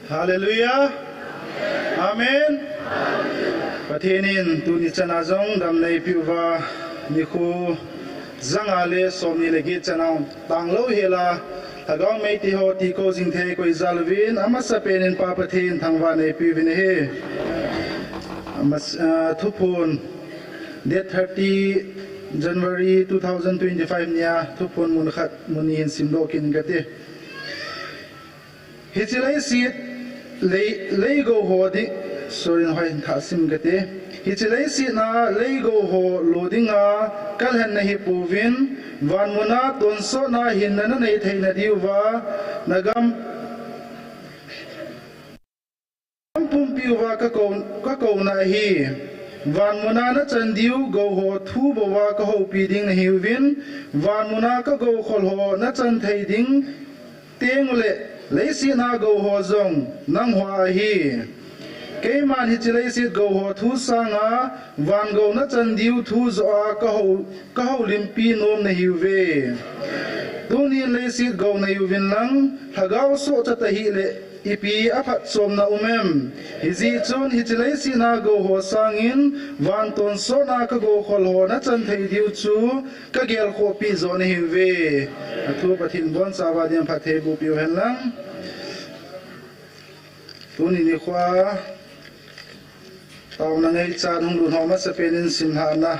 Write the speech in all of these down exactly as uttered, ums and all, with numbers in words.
Hallelujah. Amen. Pathen in tuni chana jong damna eipeuva, nikho janga le somni le get chana tanglou hela, Lhagao Meitei ho tikou jing thei koi jal uvin, amasapen in Pa Pathen thangvahna eipeuvin ahi. Amas-, ah, Thuphon, date thirty January two thousand twenty-five nia, Thuphon mun khat mun ni hin simdoh kit inge kati. Hiche leiset lei, leigou ho ding, sorry, hoi hin thah sim kati. Hiche leiset a leigou ho lo dinga kalhen nahi pouvin, van muna tonsotna hinna nanei theina diuva, nagam pumpiuva kakou, kakouna ahi. Van muna nachan diu gou ho thu bouva kahoupi ding nahiuvin, van muna kagou khol ho nachan thei ding teng uleh, leiset a gou ho jong nangho ahi. Keiman hiche leiset gou ho thu sanga, van gou nachan diu thu joh a kahou, kahoulimpi nom nahiuve. Tunin leiset gou naiuvin lang, lhagao sohcha tahih leh, ipi aphatchomna um em? Hijeh chun hiche leiset a gou ho sangin, van tonsotna kagou khol ho nachan thei diu chu, kagelkhohpi joh nahiuve. Athu Pathen in abonchauva dinga phatthei bohpiu hen lang. Tuni nikhoa, taona ngaichat hung lut ho masapen in simlhahna.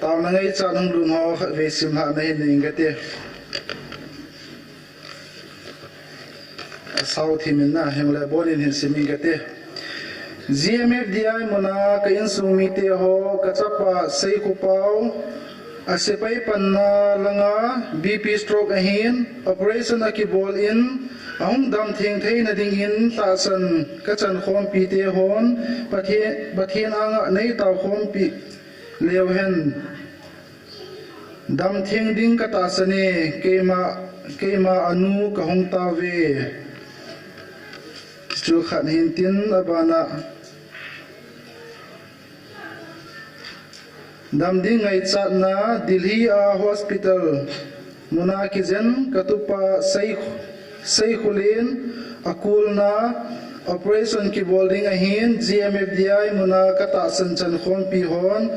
Taona ngaichat hung lut ho khatvei simlhahna hin nei inge kati. Asao thimin na, hinlah bonin hin sim inge kati. G M F D I muna ka insung mite ho, kachapa Seikhu Pau, asepai panna langa B P stroke ahin, operation akibol in, ahung damtheng theina dingin tahsan kachan khompi te hon, Pathen, Pathen anga neitao khompi leu hen. Damtheng ding katahsan e, keima, keima anu kahung tauve. Chu khat hin tin abana. Damding ngaichatna Delhi a hospital muna kijen katupa Sei, Seikhulen akulna operation kibol ding ahin G M F D I muna katahsan chan khompi hon.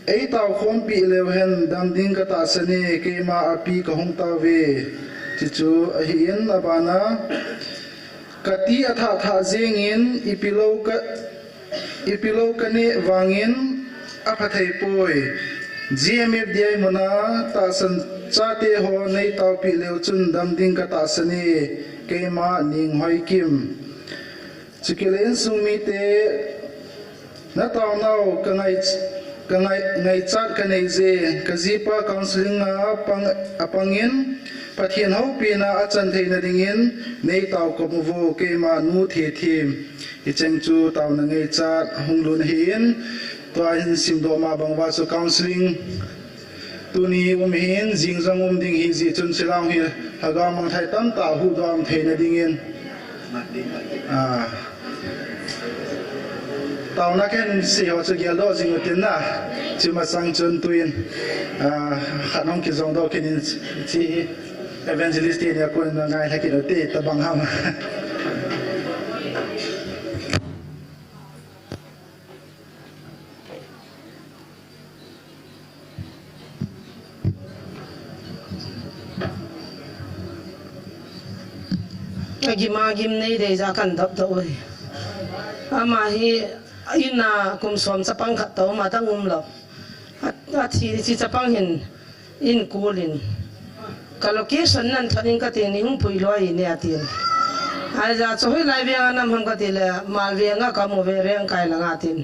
Eitao khompi leu hen damding katahsan e, keima api kahung tauve. Chuchu ahin abana. Kati athah thah jengin ipilou ka, ipilou kaneh vangin aphathei poi. G M F D I muna tahsan chate ho neitaopi leu chun damding katahsan e, keima Ninghoikim. Chukit le insung mite nataonau kangai, kangai, ngaichat kanei je, kajipa counseling a pang, apangin, Pathen houpina achan theina dingin, neitao kop uvo, keima nu Thethem. Hicheng chu taona ngaichat hung lut ahin, tua hin simdoh ma bang uva chu counseling. Tuni um hin, jing jong um ding hijeh chun Shillong hi lhagao mangthai tamtah huhdoh a um theina dingin. Ah. Taona kahin sei ho chu geldoh jing utin na. Chumasang chun tuin, ah, khat hung kijongdoh kit in chi evangelist te nia kon ngailha kit ute tabang ham. Agim agim nei dei ja kan dap dap oi. Ama hi ina kum som chapang khat toh ma dang um lou. A, athi chi chapang hin in call in. Ka location nan thot in kati ni hung pui loi ne atin. Aija chu hoilai veng a nam ham kati le, Malveng a kamu ve Rengkai langa tin.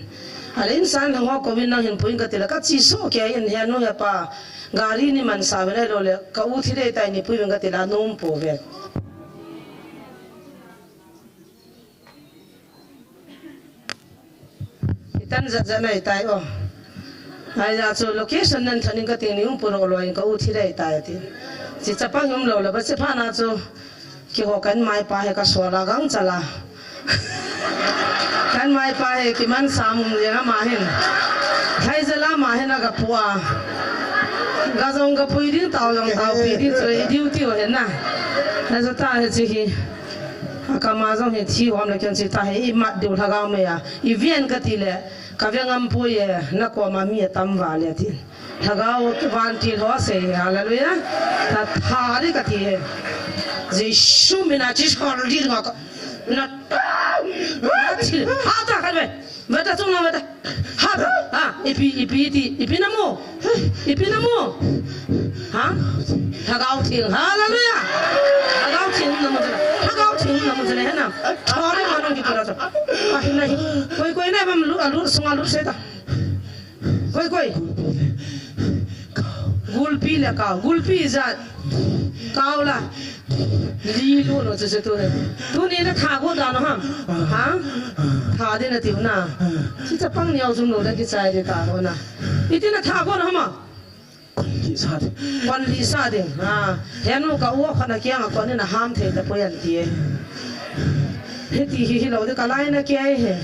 Ale insan lang ho kou in nang hin pui in kati le, kachi soh kei in he nu he pa. Gari ni mansa ve le lo le, ka u thi dei tai ni pui veng kati le, anom pou ve. Itan jat jat nei tai o. Aija chu location nan thot in kati ni hung pui loi in ka u thi dei tai tin. Chi chapang um lou le, ba chi pha na chu. Keiho kan maipa hi ka sol a gang chal a. Kan maipa hi kiman sam um jeng ama hin. Thaijal a ama hin aga pu a. Ga jong ga pui ding, tao jong tao pi ding, chu i duty u hen na. Na chu ta hi chi hi. A kama jong hi thi hom le ken chi ta hi, i mat diu lhagao mei a. I ven ka ti le, ka ve ngam pui e, na koma mi a tam va le tin. Lhagao vantil ho sei, hallelujah. Ta tha di ka ti e. Jesu mina chi hol di nga ka. Na, na thi, ha ta ka ve. Veta chung na veta. Ha, ha, ipi, ipi ti, ipi na mu. Ipi na mu. Ha? Lhagao Theng. Hallelujah. Lhagao Theng na mu chule. Lhagao Theng na mu chule, he na. Thore ma nang ki tura cha. Ahi nahi. Koi, koi na bam lu, alu, sunga lu se ta. Koi, koi. Gulpi le kao. Gulpi ijat. Kao la. Li lu no chu chu tu. Tuni na tha go da no ham. Ha? Tha de na tiu na. Chi cha pang niau zum lo da ki chai de ta go na. Iti na tha go na ham a? Kon li sa de. Kon li sa de. Ha. He nu ka u kha na kiang a kon ni na ham thei ta poi an ti e. Hiti hi hi lo de ka lai na ki ai he.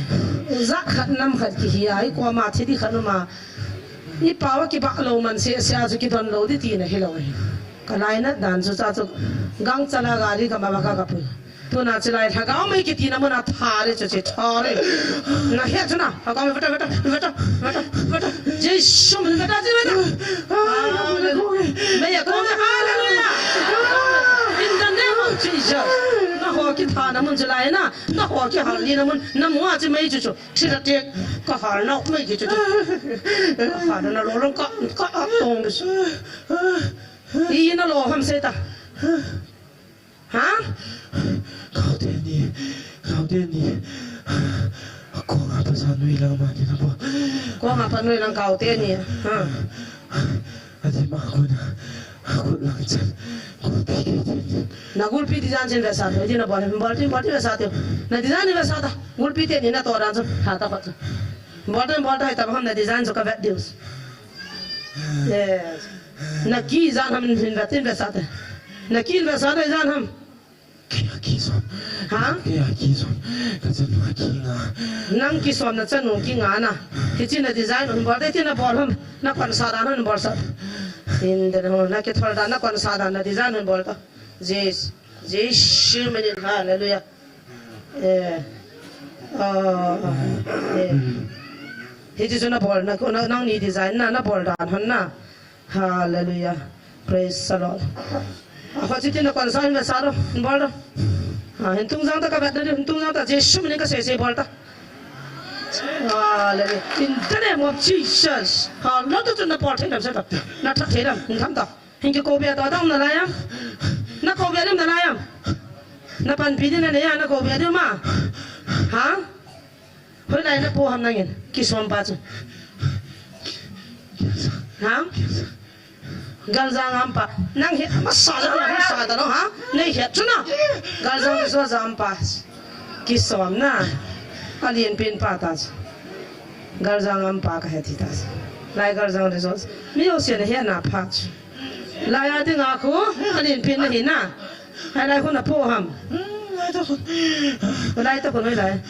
Za khat nam khat ki hi ai ko ma thi di khat nu ma. I pau a kibah lo man se, se a chu kidon lo di tina hi lo hi. Ka lainat dan chu cha chu gangchal a gari ka ma ba ka ka pui. Tuna chu lai lhagao mei kitina mun a tha le chu chi tha le. Na he chu na, lhagao mei vata, vata, vata, vata, vata. Jesu min vata, chi vata. Hallelujah. Mei a kong, hallelujah. In the name of Jesus. Na ho kithana mun chu lai na, na ho kihal ni na mun, na mu a chi mei chu chu. Thira te, ka hal na mei ki chu chu. Ka hal na lo long ka, ka a tong de. I na lo ham se ta. Ha? Kao te ni, kao te ni. Ko nga pa sa nui lang ma ni na bo. Ko nga pa nui lang kao te ni. Ha. Ati ma ko na, ko lang chan, ko pi ke te ni. Na gulpi design chin vesa, iti na bol, bol tin, bol tin vesa te. Na design ni vesa ta. Gulpi te ni na to dan chu, ha ta khat chu. Bol tin, bol ta, ta ham na design chu ka vet diu. Yes. Na ki jan ham hin vet tin vesa te. Na ki vesa te jan ham. Kei a kisom. Ha? Kei a kisom. Ka chanu a kinga. Nang kisom na chanu kinga na. Hichi na design un bol te, ti na bol ham. Na kon sa dan un bol sa. In the name, na kithol dan, na kon sa dan, na design un bol ta. Yes. Jesu min, hallelujah. Eh. Oh, eh. Hichi chu na bol na, na, nang ni design na, na bol dan hon na. Hallelujah. Praise the Lord. A, ho chi tin na kon sa hin vesa do, hin bol do. A, hin tung jang ta ka vet na di, hin tung jang ta, Jesu min ka sei sei bol ta. Hallelujah. In the name of Jesus. Ha, na tu tu na bol thei dam se ta. Na tha thei dam, hin tham ta. Hin ki ko bia to dam na lai am. Na ko bia dam na lai am. Na panpi di na ne ya, na ko bia di ma. Ha? Hoilai na po ham nangin, kisom pa chu. Ha? Galjang ham pa. Nang hi, masa la, masa ta no, ha? Nei het chu na. Galjang so jam pa. Kisom na. Alien pen pa ta chu. Galjang ham pa ka het ta chu. Lai Galjang de so. Mi o se ne he na pa chu. Lai a dinga khu, alien pen na hi na. Hai lai khu na po ham. Hmm, lai ta khu. Lai ta khu noi lai.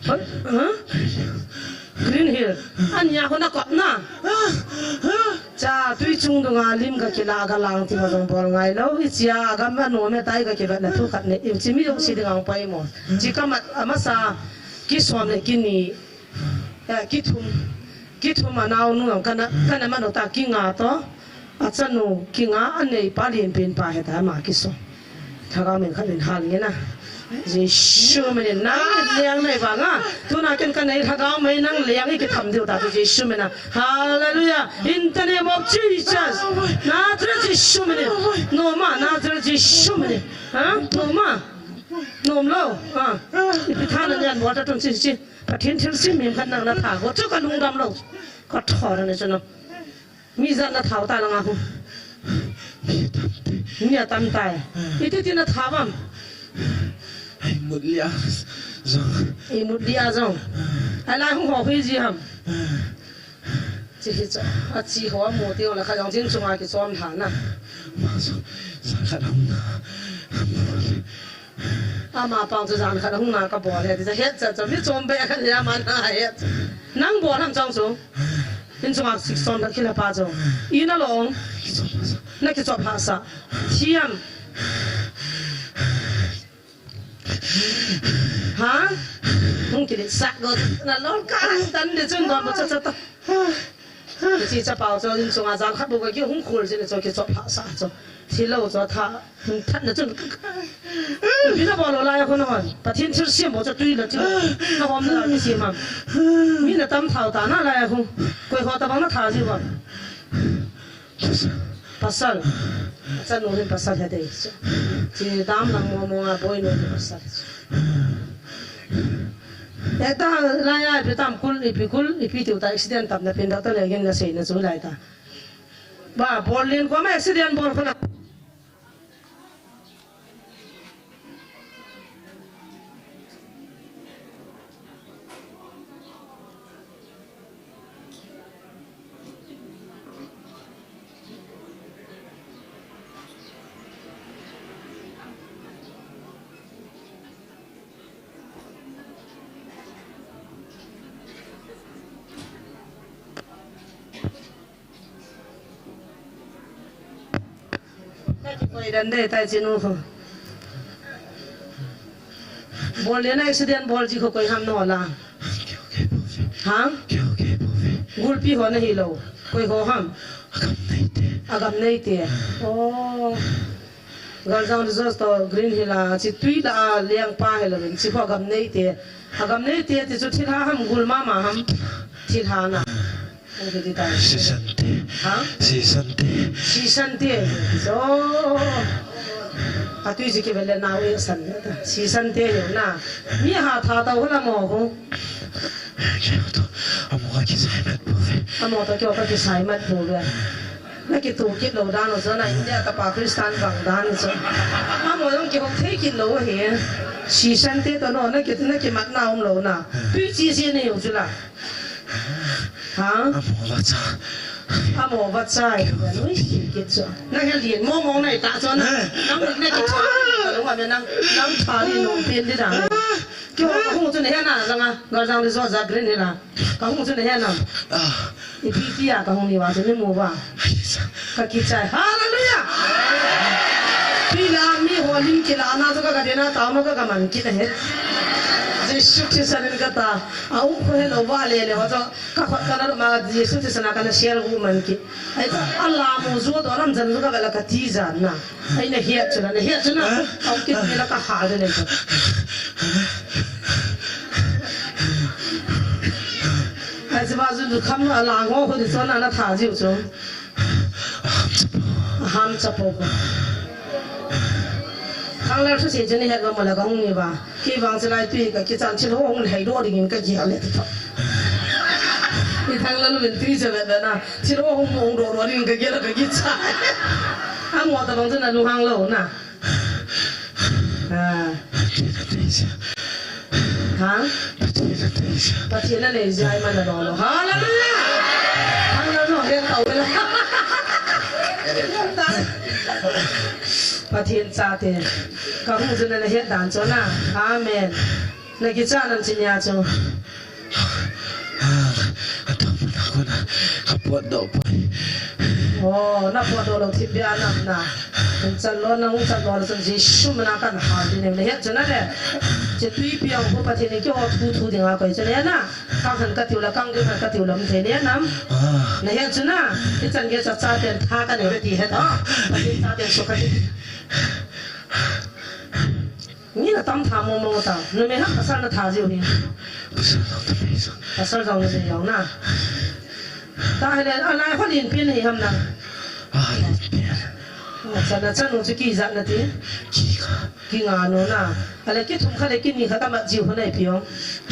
Huh? Huh? Green Hill. Ania khu na kot na. Cha tui chung dunga lim ka kila ka lang ti ma jong bol ngai lo. I chia ka ma no me tai ka kibat na thu khat ne. I chi mi jong si dinga pai mo. Chi ka mat amasa kisom le kini. Eh, kithum, kithum a naonu jong kana, kana manu ta kinga to. A chanu kinga a nei pa lien pen pa he ta ma kiso. Lhagao min khat in hal nge na. Jesu min in na leng nei vanga. Tuna ken ka nei lhagao mei nang leng i kitham diu ta Jesu min a. Hallelujah. In the name of Jesus. Nazareth Jesu min in. No ma Nazareth Jesu min in. Ha? No ma. Nom lo. Ha. Ipi tha na nian bol ta tun chi chi. Pathen thilsem mi khat nang na tha go chu ka lungdam lo. Ka thor ni chu no. Mi jan na thau ta langa khu. Mi tam te. Mi a tam tai. Iti ti na tha vam. Ai mut lia jong. I mut lia jong. Ai lai hung ho hui ji ham. Chi hi cha. A chi ho mo ti la kha jong jing chunga ki chom tha na. Ma so. Sa khat hung na. Ama pang chu jan khat hung na ka bol he, ti cha het cha cha mi chom be khat ya man ha het. Nang bol ham chang chu. Inchunga sik som thak kila pa chu. Ina long. Na kichop hahsa. Thiam. Ha? Hung kilit sak go. Na lol ka tan de chun don bo cha cha ta. Kichi cha pau chu inchunga jal khat bo ka ki hung khul jin chu kichop hahsa chu. Thilo chu tha. Thatna chun. Ipi na bol lou lai a khu na hon. Pathen thilsem bol chu tui la chu. Na hom na la kisiam ham. Mi na tam thao ta na lai a khu. Koi ho tabang na tha jiu ham. Pasal. Pasal nu hin pasal he dei. Chi dam lang mo mo nga boi nu hin pasal. Eta lai a ipi tam kul, ipi kul, ipi tiu ta accident tam na pin doctor le gin na sei na chu lai ta. Ba, bol lin ko ma accident bol ko na. Koi dan de tai chinu ho. Bol le na accident bol ji kho koi ham no la. Ha? Gulpi ho na hi lo. Koi ho ham? Agam nei te. Agam nei te. Oh. Galjang Resort to Green Hill a, chi tui la a liang pa hi lo rin, chi kho agam nei te. Agam nei te, ti chu thilha ham gul mama ham. Thilha na. Ang kiti ta. Sisante. Ha? Sisante. Sisante. So. Atui ji ki vele na u san ta. Sisante yo na. Mi ha tha ta hula mo ho. Kya to? Amo ka kisai mat bove. Amo to kyo ka kisai mat bove. Na kitu kit lo dan u chu na India tapa Christian bang dan u chu. Amo jong kihou thei kit lo hi. Sisante to no, na kit, na kimat na um lo na. Tui chi si ni u chu la. Ha? Amo vacha. Amo vacha. Nui si kit chu. Na hel din mo mo na ta chu na. Nang na kit chu. Nang nang tha ni no pin di dan. Kyo ka hung chu na he na langa. Galjang Resort ja Green Hill a. Ka hung chu na he na. Ah. Ipi tia ka hung ni va chu ni mu va. Ka kichai. Hallelujah. Pi la mi ho lim kila na chu ka ka dena ta ma ka ka man kit he. Jesu Christ in ka ta. A um ko he lo va le le va chu ka khot ka na ma Jesu Christ na ka na share gu man kit. Ai ta Allah mu zu do ram jan ka vela ka ti jan na. Ai na hiat chu na, na hiat chu na. Au kit ni la ka ha de le chu. Ai chu ba zu du kham a la ngo khu ni chu na na tha jiu chu. Ham chapo. Khang la thu se chu ni hiat ba mo la ka hung ni ba. Ki bang chu lai tui ka kichan chu lo hung hai do ding in ka ji le ta. I thang la lu min tui chu be na. Thil ho hung mong do do rin ka gel ka gicha. Amo tabang chu na lunghang lo na. Ah. Ha? Pathen na nei jia i man na lo lo. Hallelujah. Hang lo no he tau la. Pathen chate. Ka hung chu na na het dan chu na. Amen. Na kicha nam chi nia chu. Atang na ko na ka potdoh pai. Oh, na potdoh lou thipbeh a nam na. Hung chan lou na, hung chan lou chun Jesu min a kan hal ding nem le het chu na le. Che tui piang ko Pathen in keiho thu thu ding a koi chu le na. Kang han ka tiu la, kang ding han ka tiu la, um thei le nam. Ah. Na het chu na. Ichan gei cha chaten tha ka nei ve ti het a. Pathen chaten sukha ti. Mi na tam tha mong mong ta. Numei ham pasal na tha jiu hi. Pasal jong numei jong. Pasal jong numei jong na. Tahile, alai hon in pin hi ham na. Ah, lin pin. Acha, na chanu chu kiji na ti. Ki kha. Ki nga nu na. Ale kithum kha le kini kha kamat jiu hon ai piong.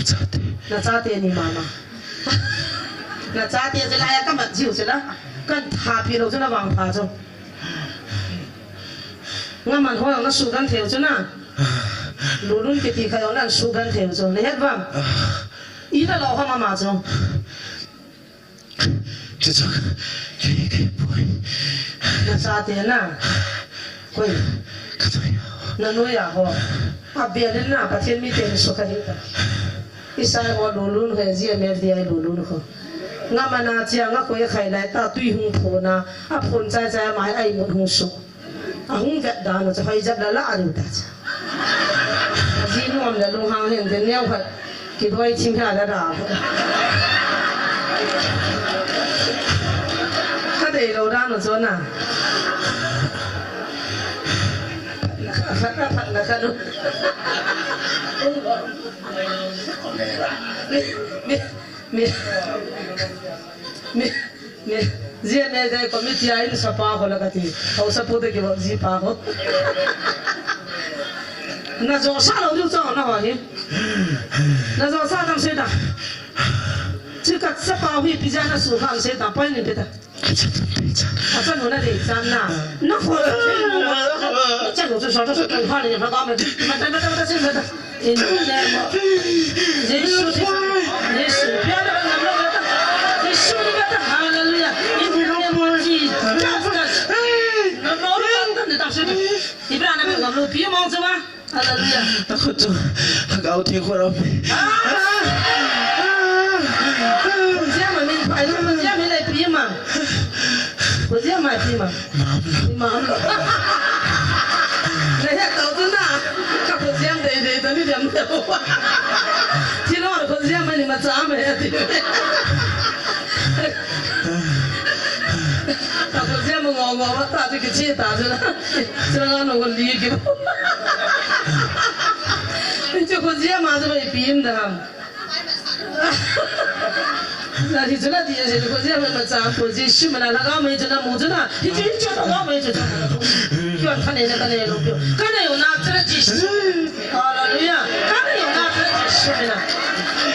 Chate. Na chate ni mama. Na chate chu lai a kamat jiu chu la. Kan tha pi lou chu na vangpha chu. Nga man ho jong na sugan thei u chu na. Lulun kiti kha jong na sugan thei u chu. Na het vam. Ina lo ham ama chu. Chu chu. Kei kei poi. Na chate na. Koi. Ka choi. Na noiya ho. Abel in na Pathen mite ni sukha hi ta. Isai ho lulun ho ji a mer di ai lulun ho. Nga mana chia nga koi khai lai ta tui hung phona, a phon chai chai mai ai mut hung su. A hung vet dan chu hoi jap la la a diu ta cha. A ji nuam le lunghang hen de neo khat. Kidoi thim ha la da. Ka dei lo dan chu na. Khat na khat na khat. Mi, mi, mi, mi, mi, G M A te committee a in sapa ho la kati. Ho sapu te ki bo ji pa ho. Na jo sa lo ju cho na ho hi. Na jo sa nam se da. Chi ka sapa hui pi ja na su kham se da pai ni pe da. Acha nu na dei chan na. Na kho. Acha nu chu so to so to ha ni ma ka ma. Ma ta ma ta ma ta sin ma ta. In the name of Jesus. Jesus. Pia da ngam lo ta. Jesus ni ta. Hallelujah. In the name of Jesus. Na no ro ta ni ta se. Ibra na ngam lo pi mong sa ma. Hallelujah. Ako tu, hagao te ko rapi. Ah! Khozia ma min pai lo, khozia mi le pi ma. Khozia ma pi ma. Mam la. Mam la. Le he to tu na. Ka khozia de de to ni dem to. Ti lo khozia ma ni ma cha ma he ti. Ka khozia ma ngo ngo ma ta ti ki chi ta tu na. Sila nga nong li ki. Chu khozia ma chu bai pi in da ham. Na hi chu na ti se khozia ma ma cha ko ji shi ma na la ga mai chu na mu chu na. Hi chu hi chu la ga mai chu. Kyo ka ne na ka ne lo kyo. Ka ne yo na tra ji shi. Hallelujah. Ka ne yo na tra ji shi na.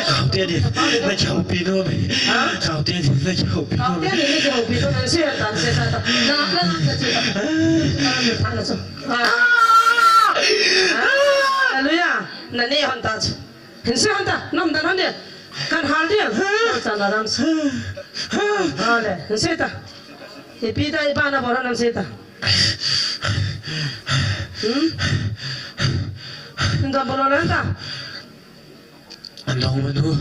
Kau te ni na kau pi no me. Ha? Kau te ni na kau pi no me. Kau te ni na kau pi no me. Se ta se ta. Na na na se ta. Na na na se. Hallelujah. Na ne hon ta chu. Hin se hon ta. Nam dan hon de. Kan hal de. Sa na ram sa. Ale. Hin se ta. Ipi ta ipa na bol hon nam se ta. Hmm? Hin ta bol hon ta. Adong manu,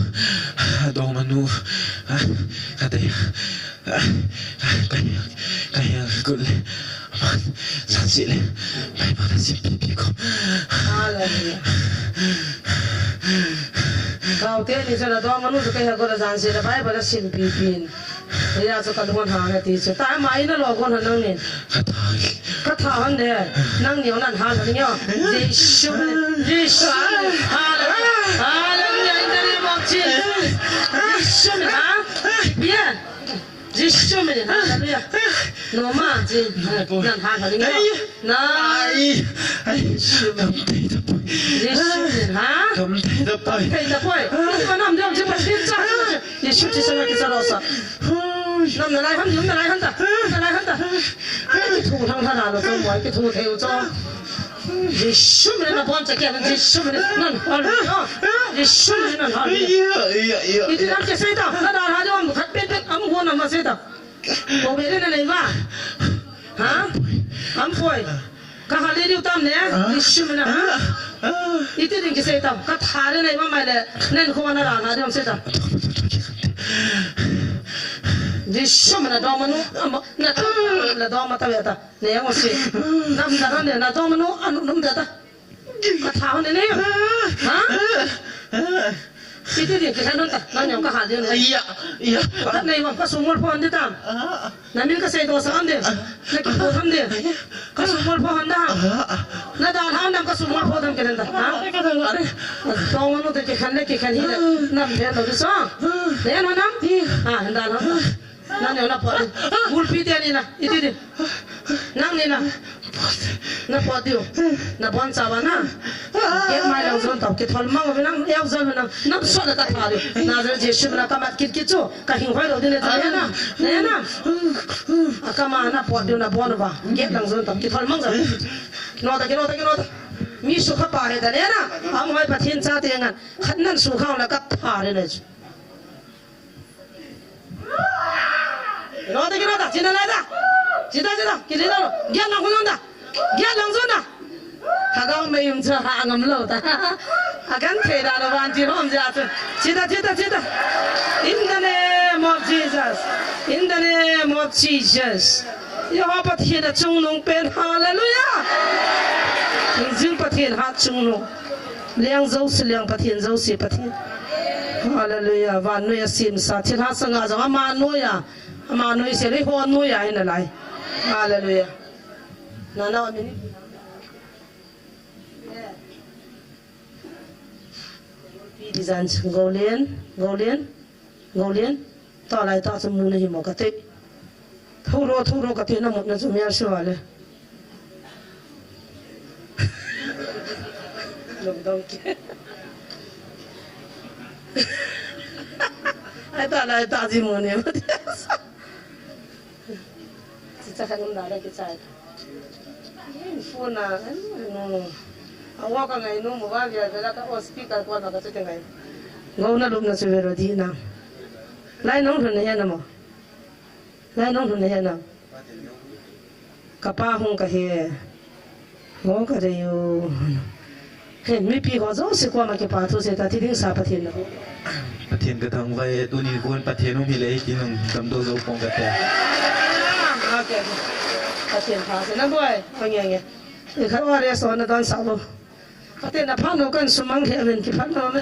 adong manu, ah, kate, ah, ah, kaya, kaya kul, aman, sansi le, mai mana simpi piko. Hallelujah. Kau te ni sana adong manu tu kaya kul sansi le, mai mana simpi pin. Iya, so ka lung hang na ti so. Ta ma ina lo kon hanang ni. Ka tha. Ka tha han de. Nang ni onan han ni yo. Jesu. Jesu. Hallelujah. Hallelujah. In the name of Jesus. Jesu ha. Yeah. Jesu. Hallelujah. No ma ji. Nan han ni yo. Nai. Ai, ai, kam thei tapoi. Jesu min, ha? Kam thei tapoi. Kam thei tapoi. Ni ma nam diam je pa thei cha. Jesu Christa na kisa rosa. Nam na lai han, nam na lai han ta. Nam na lai han ta. Ai, ki thu thang thang lo cho, moi ki thu thei cho. Jesu min na bon cha kia, Jesu min nan hal. Jesu min nan hal. Iya, iya, iya. Iti nam ke sai ta. Na da ha diam khat pen pen am ho nam ma sai ta. Ko be le na nei ba. Ha? Am poi. Ka hal le diu tam ne? Ah. Jesu min a, ha? Ah. Ah. Iti ding kisei tam. Ka tha le nei ba mai le. Nen ko na ra na diu sei tam. Jesu min a dong manu. Am na ta la dong ma ta ve ta. Ne yang o si. Nam da ne na dong manu anu num da ta. Ka tha hon ne. Ha? Iti ding kikhen hon ta. Nang niam ka hal ding ne. Iya, iya. Ka nei wam ka sumol pon di tam. Ah. Na min ka sei to sa hon ding. Na ki pon hon ding. Ka sumol pon hon da. Ah. Na da hon nam ka sumol pon ding kelen da. Ha? Ka da ngare. Tong no te kikhen le kikhen hi le. Nam phen lo di so. Ne no nam. Ah, da nam. Nang ni na pot. Gulpi te ni na. Iti di. Nang ni na. Na pot diu. Na bon cha ba na. Ke mai lang zon tau. Kithol mang nang eu zon nang. Nam so na ka tha diu. Na zon Jesu na ka mat kit kit chu. Ka hing hoi lo di ne ta na. Ne na. A ka ma na pot diu na bon ba. Ke lang zon tau. Kithol mang zon. No ta ki no ta ki no ta. Mi su kha pa he ta ne na. Am hoi Pathen cha te ngan. Khat nan su kha la ka tha le ne chu. Rota ki rota, china la da. Chita chita, ki chita lo. Gyan lang zon da. Gyan lang zon da. Hagao mei um cha ha ngam lo ta. Akan thei da lo van ti lom ja chu. Chita, chita, chita. In the name of Jesus. In the name of Jesus. Eiho Pathen achungnung pen. Hallelujah. Hingjing Pathen hatchungnung. Leng jouse leng Pathen, jouse Pathen. Hallelujah. Vannoi a semsa. Thilha sanga jong ama noi a. Ama noi seh le eiho noi a hi nalai. Hallelujah. Nana, one minute. Pi di jan, Golin, Golin, Golin. Talai ta chu mu nahi mo kati. Thuro, thuro kati na mut na chu mial siwa le. Lungdong kei. Ai talai ta ji mu ne. Chicha khat um da le kichai. Phone a, no. Awa ka ngai no mo ba via vela ka o speaker ko ma ka chu te ngai. Go na lum na chu vero di na. Lai nong lhun na he na mo. Lai nong lhun na he na. Ka pa hung ka he. Ho ka dei u. Hen, mipi ho jouse koma kipa thu sei ta, thi ding sa Pathen na. Pathen ka thangvah e, tuni khun Pathen um hile, hiti nung damdou jou pong kate. Okay. Pathen pha sei na boi, nge nge. E khat wa re so na don sa lo. Pathen na pha no kan sumang le men kipha no me.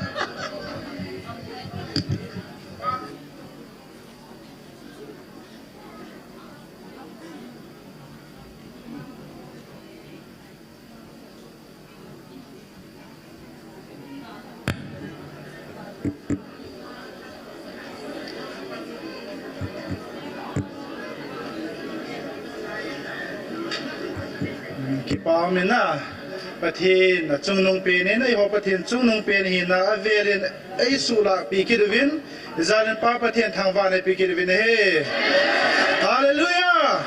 Kipa um e na, Pathen achungnung pen in, eiho Pathen chungnung pen hina avel in eisuh lah pi kit uvin, ijat in Pa Pathen thangvah nei pi kit uvin ahi. Hallelujah!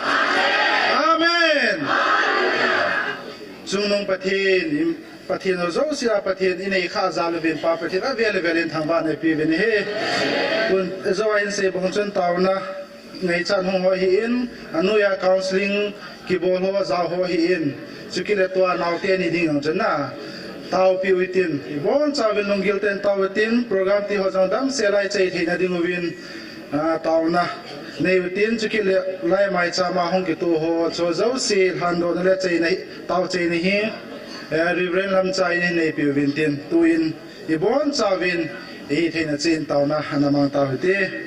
Amen! Chungnung Pathen, Pathen ho jouse a Pathen in eikha jal uvin Pa Pathen avel avel in thangvah nei pi uvin ahi. Tun, jou a hin sei bang chun taona ngaichat hung ho hi in, anoi a counseling kibol ho, jao ho hi in. Chukit le tua naote ni ding ang chun na. Taopi u hitin, ibon chauvin lunggil ten tao u hitin, program ti ho jong damsel a ichai theina ding uvin, a, taona nei u hitin, chukit le lai maicham a hung kito ho, chu jouse lhandohna le chaina, tao chaina hi, eh, Reverend Lamchai in nei pi uvin tin, tuin, ibon chauvin, ihi theina chin taona ana mang tao hite.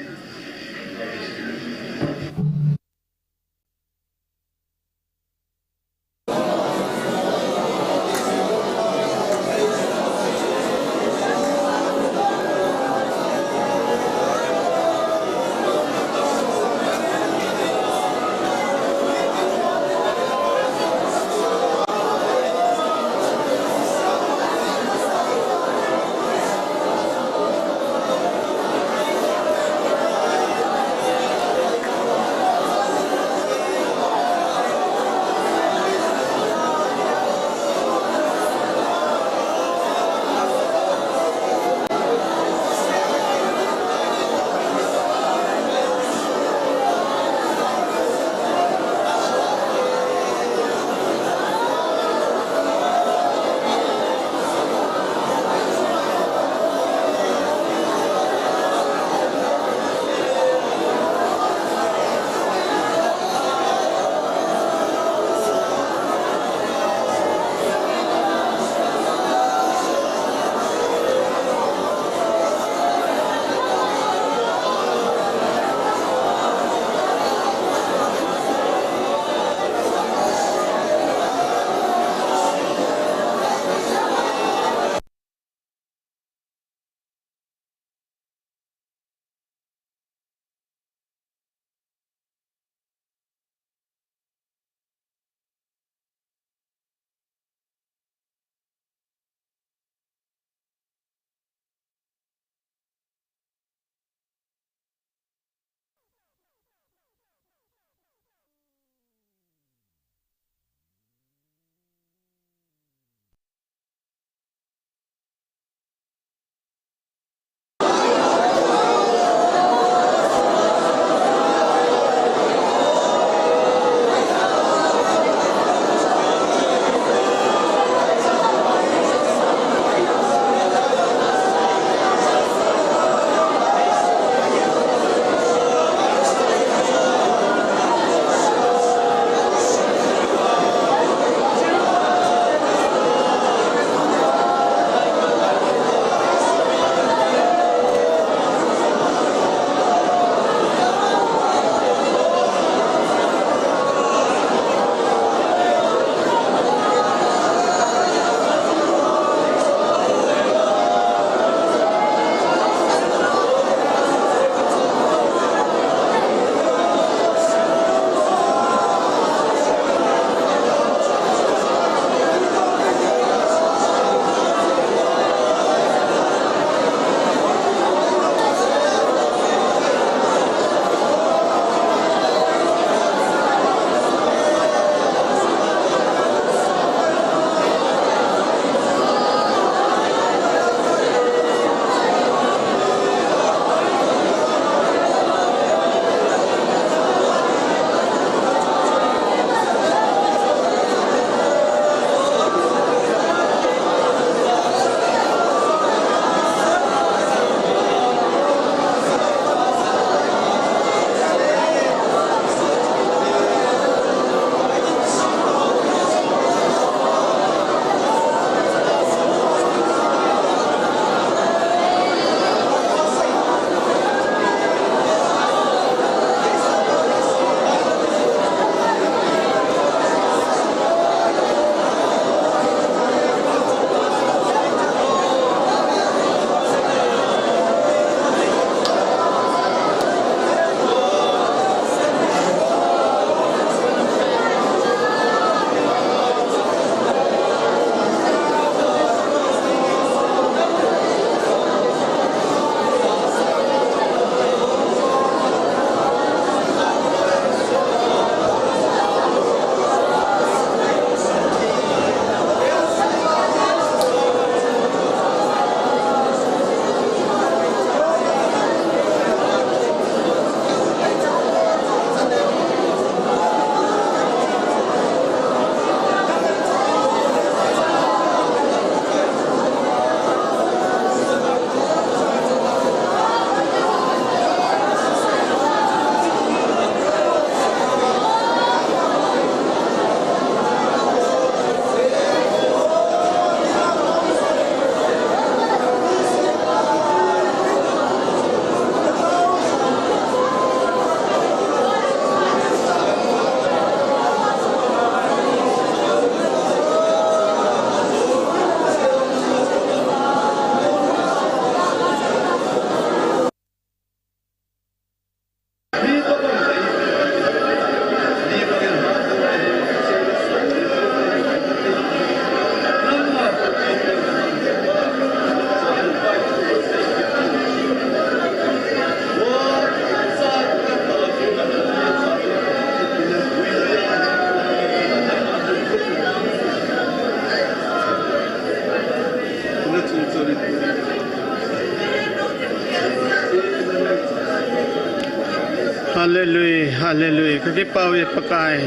Hallelujah, hallelujah. Ka kipah uve Pakai.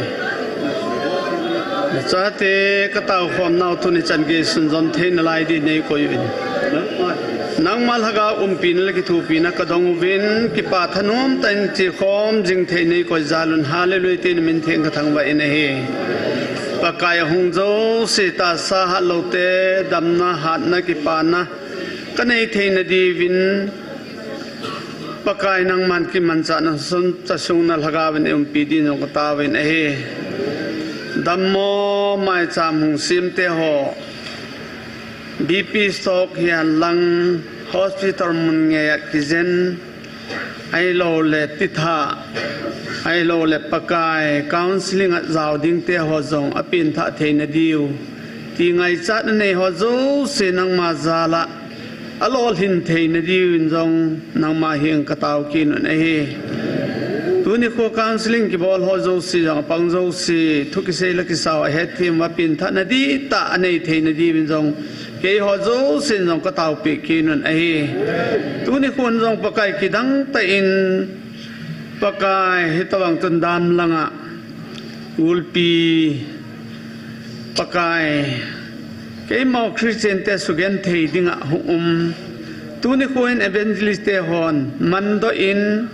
Nachate ka taokhomnau tuni chan gei sunzom theina lai din nei koi uvin. Nangma lhagao umpina le kithopina ka dong uvin, kipa thanom tah in chikhom jing thei nei koi jal un, hallelujah tin min theng ka thangvah in ahi. Pakai ahung jouse tahsa hatloute, damna, hatna, kipana ka nei theina diuvin, Pakai nangman kimanchahna sun chasungna lhagao in umpi din jong ka taovin ahi. Dammo maicham hung semte ho, B P stroke hihen lang, hospital mun ngei a kijen, ahilouleh titha, ahilouleh Pakai counseling a jao dingte ho jong apenthah theina diu ti ngaichatna nei ho jouse nangma jal a alolhin theina diuvin jong nangma henga ka tao kit un ahi. Tuni kho counseling kibol ho jouse jong, apang jouse, thu kisei le kisao a hetthem uva penthahna dihtah anei theina diuvin jong, keiho jousen jong ka taopeh kit un ahi. Tuni khon jong Pakai kidang tah in, Pakai hitobang tun dam langa gulpi, Pakai, keima Christian te sugenthei dinga hung um. Tuni khon evangelist te hon mandoh in,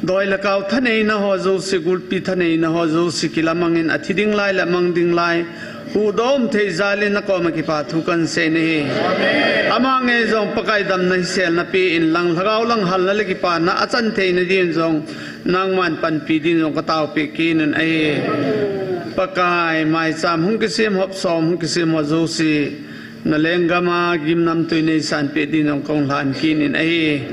doi le kau thaneina ho jouse, gulpi thaneina ho jouse kilamang in, athi ding lai le amang ding lai huhdoh um thei jal in nakoma kipa thu kahin sei in ahi. Ama ngei jong Pakai damna hiselna pe inlang, lhagao lang halna le kipana achan theina din jong nangman panpi din jong ka taopeh kit un ahi. Pakai, maicham hung kisem, hopsom hung kisem ho jouse, na lenggam a gimnamtui neisanpeh din jong kahung lhan kit in ahi.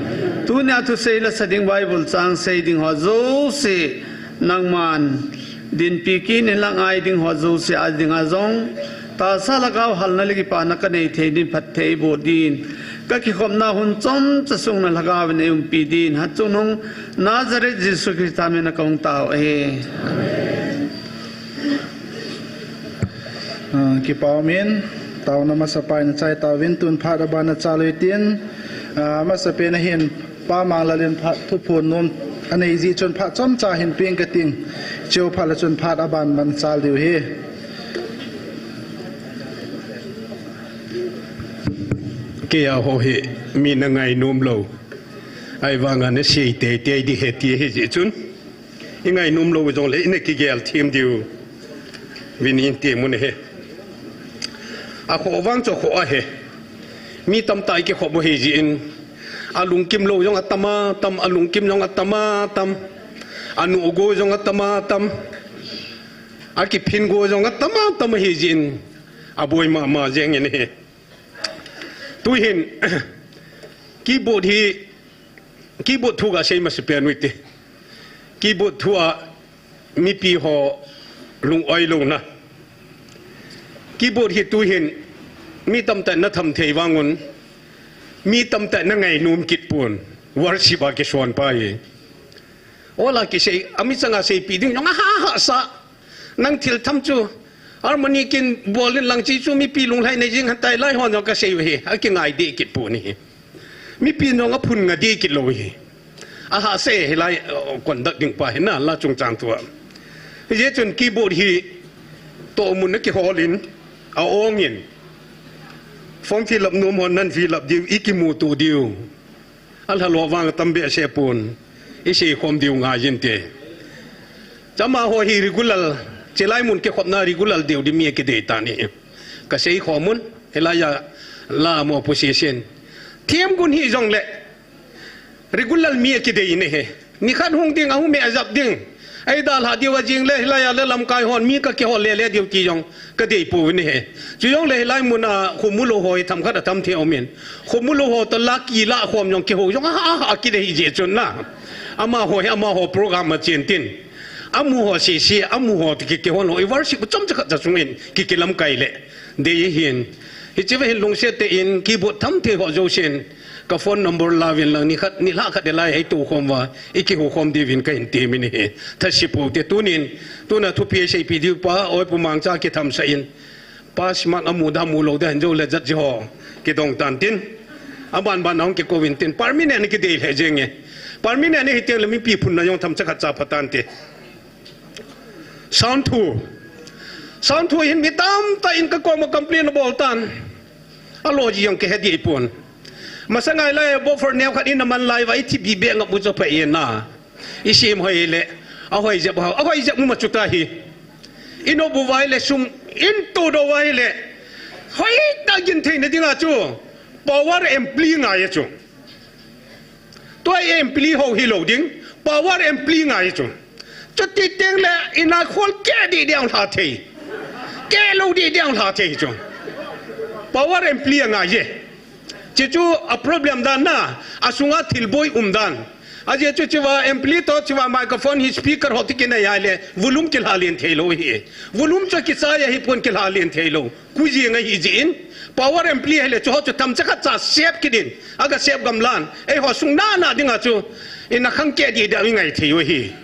Tunia thusei la sa ding, Bible chang sei ding ho jouse nangman dinpi kit inlang, ngai ding ho jouse a dinga jong tahsa lhagao halna le kipana ka nei thei din, phatthei eiboh din, ka kikhopna hun chomcha sung na lhagao in eiumpi din, hatchung nung Nazareth Jesu Christa mina kahung tao ahi. Ah, kipa umin, taona masapen in achai tauvin, tun phat aban nachal uvin tin, ah, masapen a hin Pa Manglal in phat thuphon nom anei jeh chun phat chomcha hin peng kating, cheu phat le chun phat aban ban chal diu ahi. Keiya ho hi mi na ngainom lou, ahivanga na sei teitei ding ahi ti ahi jeh chun, i ngainom lou jongle ina kigel them diu vin in ti mun ahi. Akhoh vang chu akhoh ahi. Mi tamtah i kikhop u ahi jeh in, alungkim lou jong atam atam, alungkim jong atam atam, anuh go jong atam atam, akiphin go jong atam atam ahi jeh in, aboi mama jeng in ahi. Tuhin, keyboard hi, keyboard thu kasei masapen u hite. Keyboard thu a mipi ho lung-oi louna. Keyboard hi tuhin mi tamtah in na tham thei vang un, mi tamtah in na ngainom kit pon, worship a kison pa hi. Ola kisei, ami changa seipeh ding jong aha hahsa. Nang thil tham chu harmony kin bol in lang, chi chu mipi lunglhai nei jing hen, tai lai hon jong kasei u ahi, akingai deh kit pon ahi. Mipi jong aphun nga deh kit lou ahi. Ahahsa e, hilai, uh, conduct ding pa hi na la chungchang thu a. Hijeh chun keyboard hi tohmun a kihol in, a-ong in, form fill up nom hon nan fill up diu, i kimuto diu. Alha lou vang atam behseh pon, i seikhom diu ngai inte. Chama ho hi regular, chilai mun kikhopna regular deu di mi akidei tan ahi. Kaseikhom un, hilai a la mo position. Themgun hijongle regular mi akidei in ahi. Nikhat hung ding, ahung me ajap ding. Eidalhah diu a jing le, hilai a le lamkai hon mi kakihol lele diu ti jong kadei pouvin ahi. Chujongle hilai mun a khomu lou ho hi themkhat atam thei umin. Khomu lou ho toh la kilah khom jong kihou jong aha, aha, akidei jeh chun na. Amaho hi amaho program a chen tin. Amu ho sese, amu ho ti ki, kihon lou. I worship chomcha khat cha sung in ki, kilamkai le dei hin. Hiche va hin lungset tah in keyboard tham thei ho jousen ka phone number lauvin lang, nikhat, nilhah khat hilai a i toukhom uva, i kihoukhom diuvin kahin temin ahi. Thase pou te tunin, tuna thupi seipeh diu pa, Oi Pu Mangcha kithamsah in. Pass mark amu da mu lou da hin jou le jat ji ho kidong tan tin. Aban ban ahung kikou in tin. Permanent ni kidei le jeng e. Permanent ni hiteng le mipi phunna jong themcha khat cha pha tan ti. Sound thu. Sound thu hin mi tamtah in ka koma complain abol tan. Alo ji jong kihe di pon. Masang a lai bo for neo khat in aman lai va i thi bi be ngap mu cho pha e na. I sim hoi le. A hoi jep ha. A hoi jep mu ma chu ta hi. I no bu vai le sum in tu do vai le. Hoi ta gin thei na ding a chu. Power ampli ngai a chu. Tua ampli ho hi lo ding. Power ampli ngai a chu. Chuti teng le ina khol ke di diang hla thei. Ke lo di diang hla thei chu. Power ampli a ngai e. Chi chu a problem dan na, a sunga thil boi um dan. A je chu chiva ampli to chiva microphone hi speaker ho tikin a yai le, volume kilha lien thei lo hi. Volume chu kichai a hi pon kilha lien thei lo. Ku ji ngai hi ji in, power ampli hi le chu ho chu themcha khat cha sep kidin. Aga sep gam lan. Ei ho sung na na ding a chu, ina khang ke di da ngai thei u hi.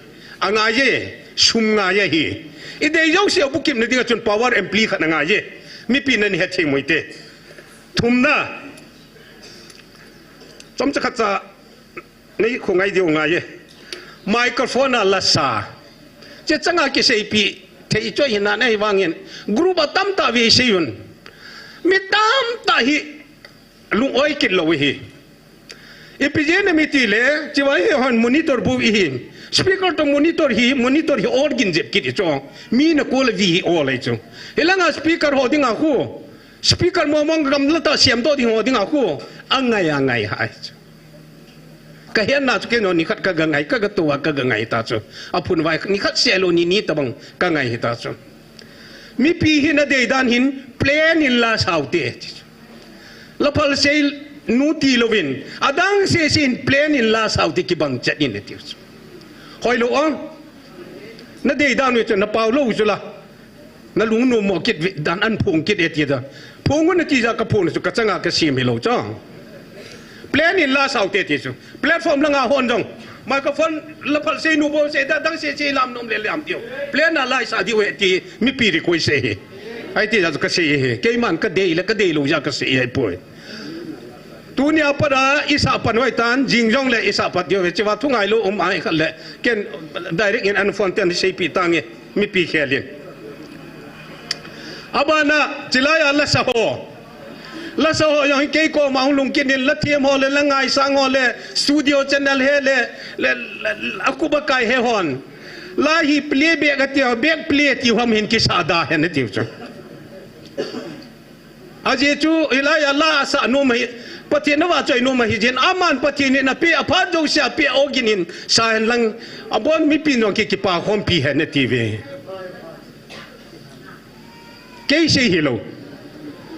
A ngai e, sum ngai e hi. I dei jou se bu kim na ding a chun power ampli khat a ngai e. Mipi na ni het thei moi te. Thumna. Chomcha khat cha nei khu ngai diu ngai e. Microphone a la sa. Che changa kiseipi thei choi hina nei vangin. Group a tamtah vi seiyun. Mi tamtah hi lung oi kit lo hi. Ipi jeh a mi ti le, chiva hi hon monitor bu i hin. Speaker to monitor hi, monitor hi all gin jep kit i chu. Mi na ko le vi hi all ai chu. Hilanga speaker ho ding a khu. Speaker mo mong gam la ta siam to ding ho ding a khu. A ngai a ngai hai chu. Ka hian na chu ke no ni khat ka ga ngai, ka ga to a ka ga ngai ta chu. A phun vai ni khat se lo ni ni ta bang ka ngai hi ta chu. Mipi hi na dei dan hin plan in la sau te. La phal sei nu ti lovin, adang se sin plan in la sau te kibang chat in ti. Hoi lo ang. Na dei dan we chu na pau lo chu la. Na lung nu mo kit dan an phung kit e ti da. Phung na ti ja ka phung chu ka changa ka sim hi lo cha. Plan in la sau te ti chu. Platform la nga hon jong. Microphone la phal sei nu bol sei da dang sei sei lam nom le lam tiu. Plan a lai sa diu he ti mipi ri koi sei he. Ai ti ja ka sei he. Keiman ka dei le ka dei lo ja ka sei he poi. Tunia pat a i sa pan hoi tan, jing jong le i sa pat diu he. Chiva thu ngai lo um ai khat le. Ken direct in an phone ten sei pi tang e. Mipi khelin. Abana, chilai a la sa ho. La sa ho jong hi kei koma hung lungkit in la thiam ho le, la ngaisang ho le, studio channel he le, le, le, a kuba kai he hon. La hi play back a tiu, back play tiu ham hin kisa da he na tiu chu. Ajeh chu, hilai a la sa nom hi, Pathen na vahchoi nom hi jin, aman Pathen in a pe, a phat jouse a pe ogin in, sa hen lang, abon mipi jong ki, kipa khompi he na ti ve. Kei sei hi lo.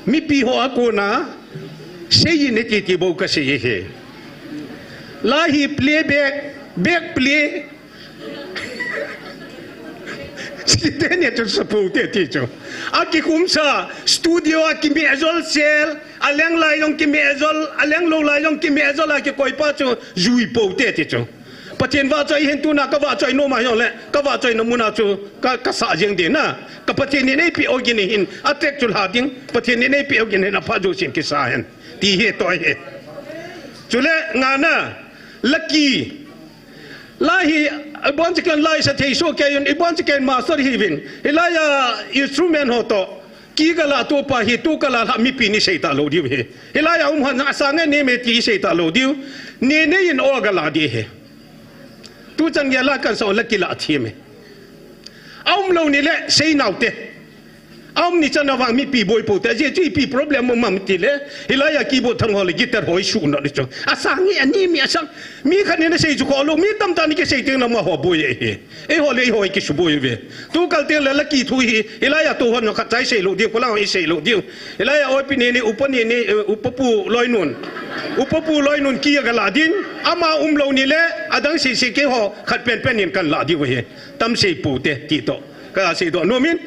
Mipi ho a kona, sei in e ti ti bou ka sei he. La hi play back, back play. Siteni chu sapu te ti chu. A kikhumsa, studio a kimi a jol sel, a leng lai jong kimi a jol, a leng lo lai jong kimi a jol a kikoi pa chu, jui po te ti chu. Pathen vahchoi hin tuna ka vahchoi nom a jong le, ka vahchoi na muna chu, ka, ka sa jeng ding na. Ka Pathen in ei pi ogin hin, a tek chu la ding, Pathen in ei pi ogin hin a pha jo sin kisa hen. Ti hi to hi. Chule ngana, lucky. La hi, ibon chikan lai sa thei so ke yun, ibon chikan master hi vin. Hilai a instrument ho to. Ki gala tu pa hi tu kala la mipi ni sei ta lo diu he. Hilai a um han a sa nge ne me ti sei ta lo diu. Ne ne in o gala di he. Tu chan ge la kan so la kila thi me. A um lo ni le sei nau te. A um ni chan a vang mipi boi po te. Je chu ipi problem mo mam ti le. Hilai a keyboard thang ho le guitar ho i su na le cho. A sa nge ani mi a sang. Mi khat ni na sei chu ko lo mi tam ta ni ke sei ting na ma ho boi e he. Ei ho le ei ho i kisuboi ve. Tu kal teng le la ki thu hi, hilai a tu hon khat chai sei lo diu, kolang i sei lo diu. Hilai a oipi ni ni, upa ni ni, eh, upa pu loinun. Upa pu loinun ki a ka la din, ama um lo ni le, adang sei sei ke ho, khat pen pen in kan la diu he. Tam sei pu te, ti to. Ka sei to, no min.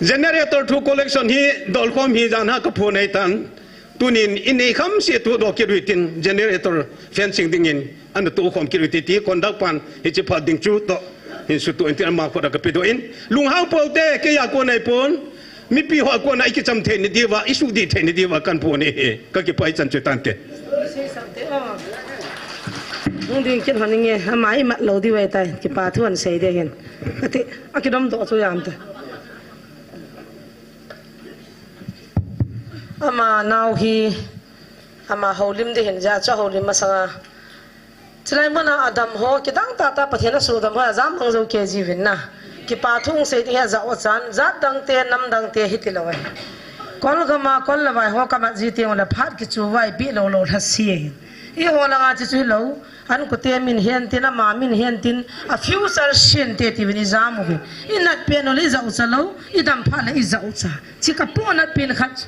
Generator thu collection hi, dol khom hi jan ha ka phu nei tan. Tunin, in ei kham se tu do kit ui tin, generator fencing dingin, an tu khom kit ui ti, ti conduct pan, hi chi phat ding chu to, hin su tu in tin ama khot a ka pi do in. Lunghang po te, ke ya ko nai pon, Mipi ho a kona i kicham thei nadiuva, i sudih thei nadiuva kan pon ahi. Ka kipah, i chan chu tante. Hung ding kin hon inge, ama i mat lou diu ahitai, kipa thu an sei ding ahin. Ati, a kidom doh chu jam ta. Ama nau hi, ama houlim ding ahin, ajeh chu houlim masanga. Chulai muna adam ho, kidang tah tah Pathen a sudam ho, ajam mang jou kei jiuvin na. Kipa thu hung sei ding hi ajah u chan, jat dang te, nam dang te hiti lou ahi. Kol gam a, kol le vai ho kamat ji teng ule phat kichu vai pi lou lou lha si ahi. Eiho langa chu chu hilou, an kute min hen tin, ama min hen tin, a future sin te ti vin i jam uvin. I nat pen ule i jat u cha lou, i dam phat le i jat u cha. Chi ka pu nat pen khat.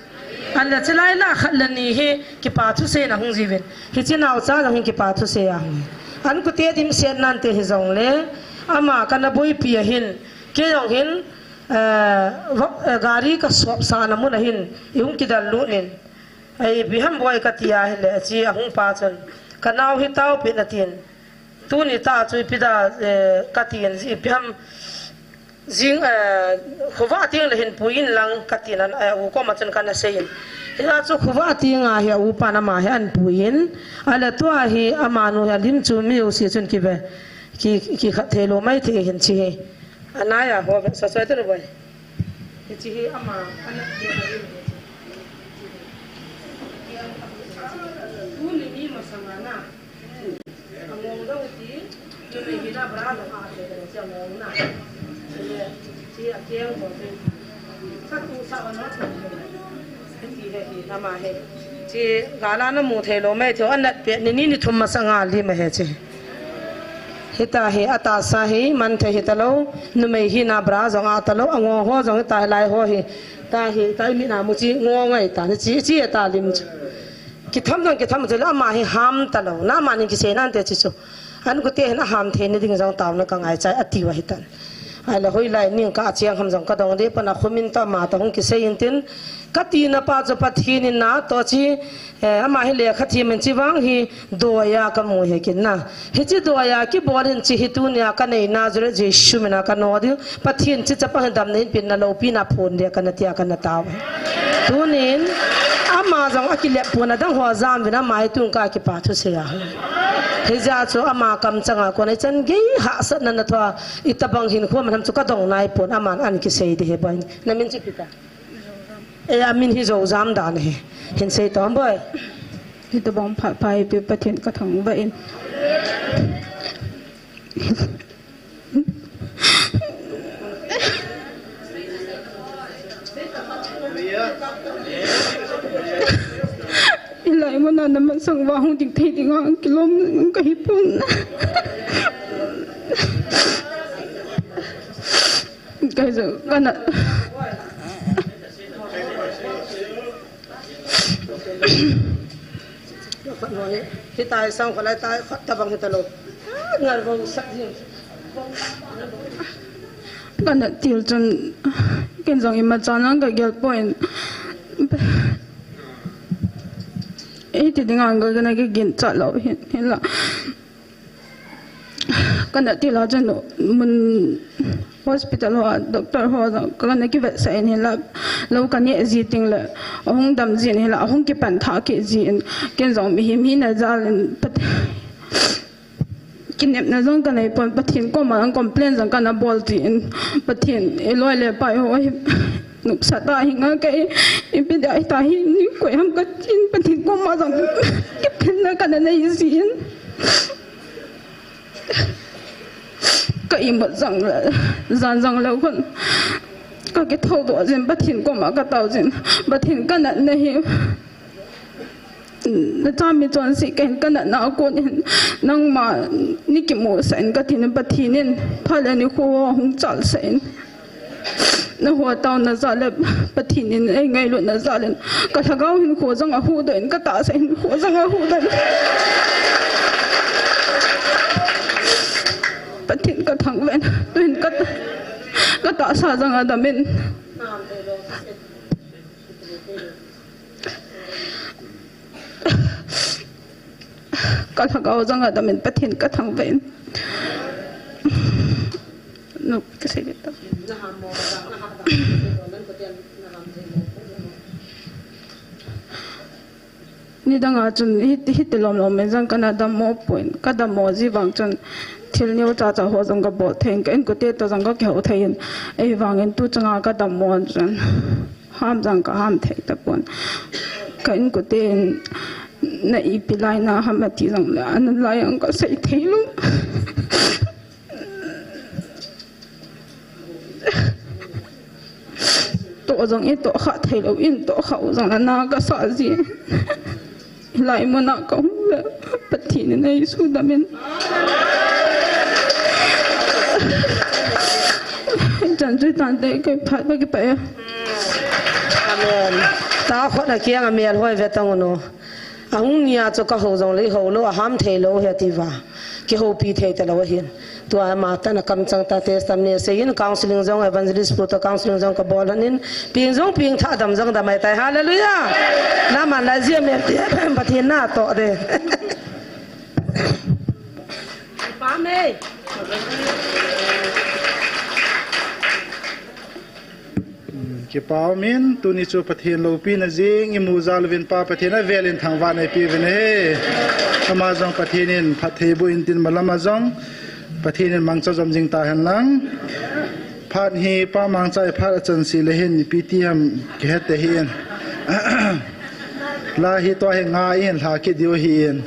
An le chulai la khat le ni hi kipa thusei na hung jiuvin. Hiche naocha jong hin kipa thusei a hung. An kute dimset nan te hijong le, ama kana boipi ahin, kei jong hin, eh, va-, eh, gari ka sop sa na mun ahin, i hung kidal lut in. Ei, ipi ham boi ka ti ahile, chi ahung pa chun. Ka nau hi taopeh in atin. Tuni tah chu ipi da, eh, ka tin, ipi ham jing, eh, khovah teng le hin pui in lang ka tin an, eh, u koma chun kana sei in. Hia chu khovah teng a hi a u pan ama hi an pui in. Ahile tua hi amanu hi alim chu mi u si chun kive. Ki, ki khat thei lou mai thei hin chi hi. Anai a ho ve, sa soi te lo boi. Hi chi hi ama, ana, tuni mi masanga na. Chi gala na mu thei lou mai thei, anat pet ni, ni, ni thum masanga lim ahi chi. Hita hi, atahsa hi, man thei hita lou, numei hina bra jong ata lou, angong ho jong hita hi lai ho hi, ta hi, ta i mi na mu chi, ngong ngai ta, ni chi, chi ta lim chu. Kitham jong kitham chu le ama hi ham ta lou. Na ama nin kisei nante chi chu. An kute hin aham thei na ding jong taona ka ngai chai ati u ahi tan. Ahile hoilai ning ka acheng ham jong ka dong deh pan a khomin ta ama ta hung kisei in tin. Ka tina pa chu Pathen in na to chi, eh, ama hi lekha thiam in chi vang hi doiya ka mu hi kin na. Hichi doiya kibol in chi hi tunia ka nei na jure Jesu mina ka no ding. Pathen chi chapang hin damna hin pen na loupina phon dia kana tia kana tao. Tunin, ama jong akilep pon adang ho jam vin ama hi tun ka kipa thusei a. Hijeh chun ama kamchang a kona ichan gei hahsatna na thoa, itobang hinkho man ham chu ka dong nai pon aman an kisei ding ahi boi. Na min chu ipi ta. E, a min hi Joujam dan ahi. Hin sei tom boi. Hitobang phat pha ipi Pathen ka thangvah in. Hilai muna na masang uva hung ding thei dinga kilom ka hi pon. Ka hi jo kana. Hitai sang kholai tai khat tabang hita lou. Ngal bong sak jing. Kana til chun ken jong imacha nang ka gel poi. Hiti dinga ngal kana kigin cha lou hin, hinla. Kana til a chun mun hospital ho a doctor ho jong kana kivetsah in hinla lou kaneh ji teng le ahung dam jin hinla ahung kipan tha kit jin ken jong mihem hina jal in Pat-, kinepna jong kanei pon Pathen koma jong complain jong kana bol jin Pathen iloi le pai ho hi nopsa ta hinga kei ipi dia hita hi ni koi ham katin Pathen koma jong kiphinna kana nei jin. Ka imut jong le, jan jong le khun. Ka kithoudoh jin, Pathen koma ka tao jin. Pathen ka natna hi. Na chami chonse kahin ka natna a kon in. Nangma ni kimusah in katin Pathen in. Phat le nikho hung chalsah in. Na ho taona jal le Pathen in eingailutna jal in ka lhagao hinkho jong ahuhdoh in ka tahsa hinkho jong ahuhdoh in Pathen ka thangvah in tuhin ka, ka tahsa jong adam in. Ka lhagao jong adam in Pathen ka thangvah in. Nu, ka sei ding ta. Na ha mo, na ha da, na ha da, na ha da. Nidang a chun hi, hiti lom lom in jong kana dammo poi, kadammo ji vang chun thil neo cha cha ho jong kabol thei in, ka inkote toh jong kakihou thei in, ahivangin tu chunga kadammo chun ham jong kaham thei tapon. Ka inkote in na ipi lai na ham ati jongle, anun lai jong kasei thei lou. Toh jong itoh kha thei lou in, toh kha u jong le na kasa ji. Hilai muna kahung le, Pathen in eisudam in. Chan chu tante, kei phat ba kipah e. Amen. Takhut a kiang a melhoi ve tang un o. Ahung nia chu kahou jongle ihou lou, aham thei lou ahi ati uva. Kihoupi thei talou ahin. Tua ama tah in akamchang ta testimony asei in, counseling jong, evangelist pu toh counseling jong kabol lhon in, peng jong peng, thah dam jong dam ahitai. Hallelujah. Naman la jia mel te, Pathen natoh de. Amen. Kipa umin, tuni chu Pathen loupina jing imu jal uvin, Pa Pathen avel in thangvah in eipe uvin ahi. Ama jong Pathen in phatthei boh in tin, malam a jong Pathen in mangcha jom jing tahen lang. Phat hi Pa Mangcha i phat achan seh le hin ipi ti ham kihet te hih in. La hi tua hi nga ihin lha kit diu ahin.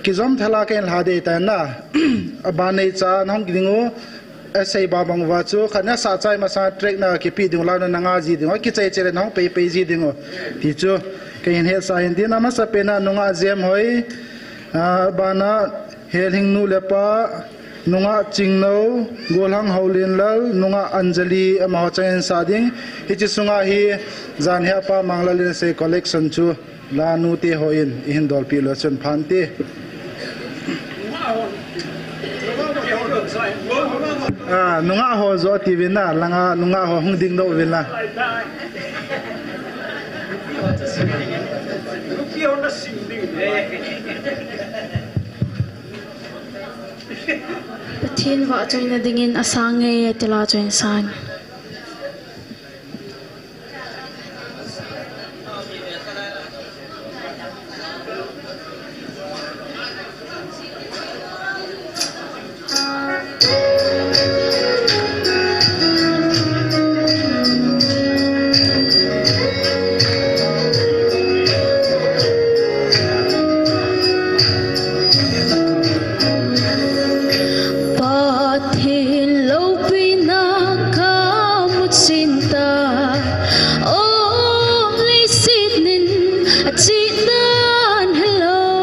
Kijom thal a kahin lha ding ahitan na. Aban neicha nahung ding u. Asei babang uva chu, khat na sah chai masang track na kipe ding u, la na nga ji ding u, kichai chai le nahung pei pei ji ding u. Ti chu, kahin hetsah in tin, amasapen a nungah Jemhoi, a, bana Helhing nu le pa, nungah Chingno, Golhang Houlinlal, nungah Anjali, amaho chang in sa ding. Hiche sunga hi, jan hi a Pa Manglal in asei collection chu. La nu te ho in, ihin dolpeh lou chun phan te. Ah, nungah ho jo ti uvin na, langa nungah ho hung ding doh uvin la. Pathen vahchoina dingin asang nge, tila chun sang. Pathen loupina kamu chin tai, o leiset in achih dan hilou.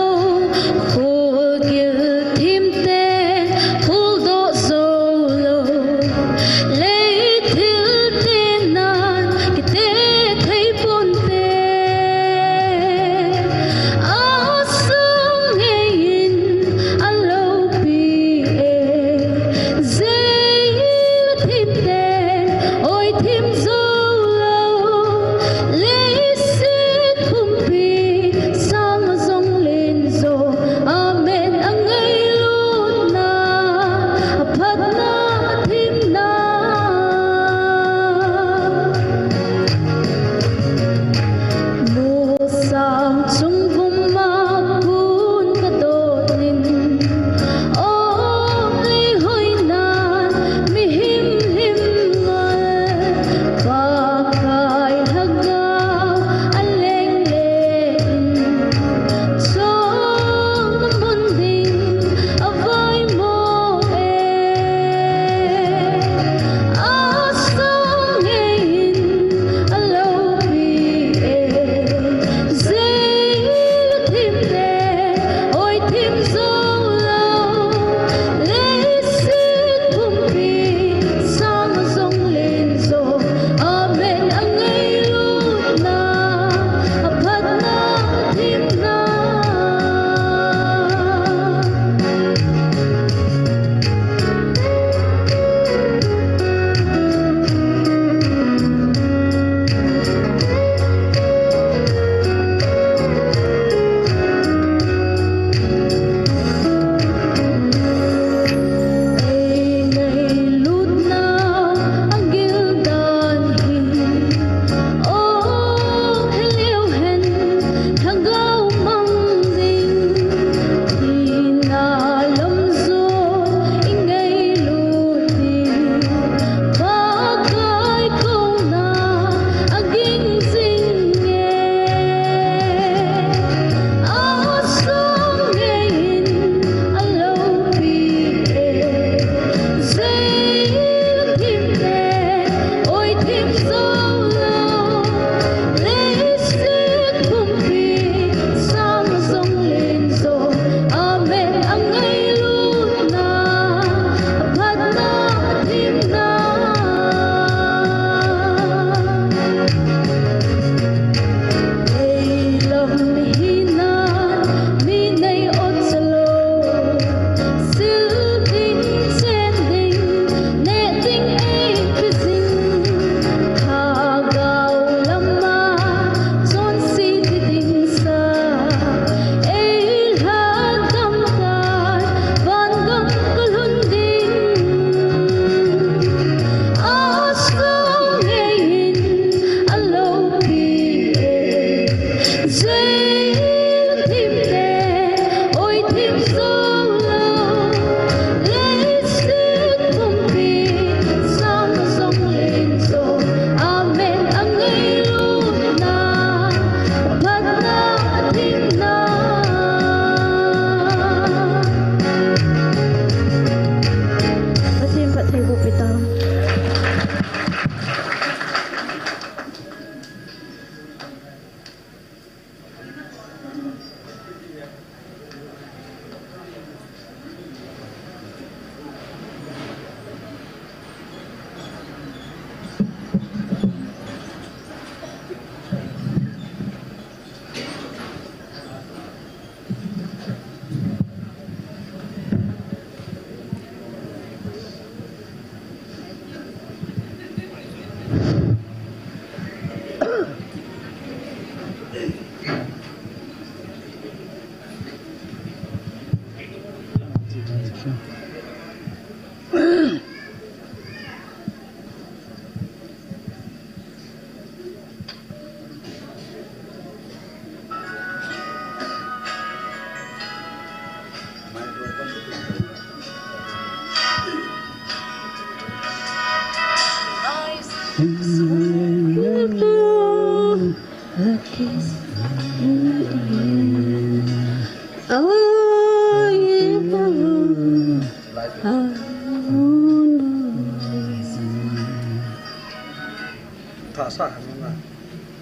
Thasa hang na.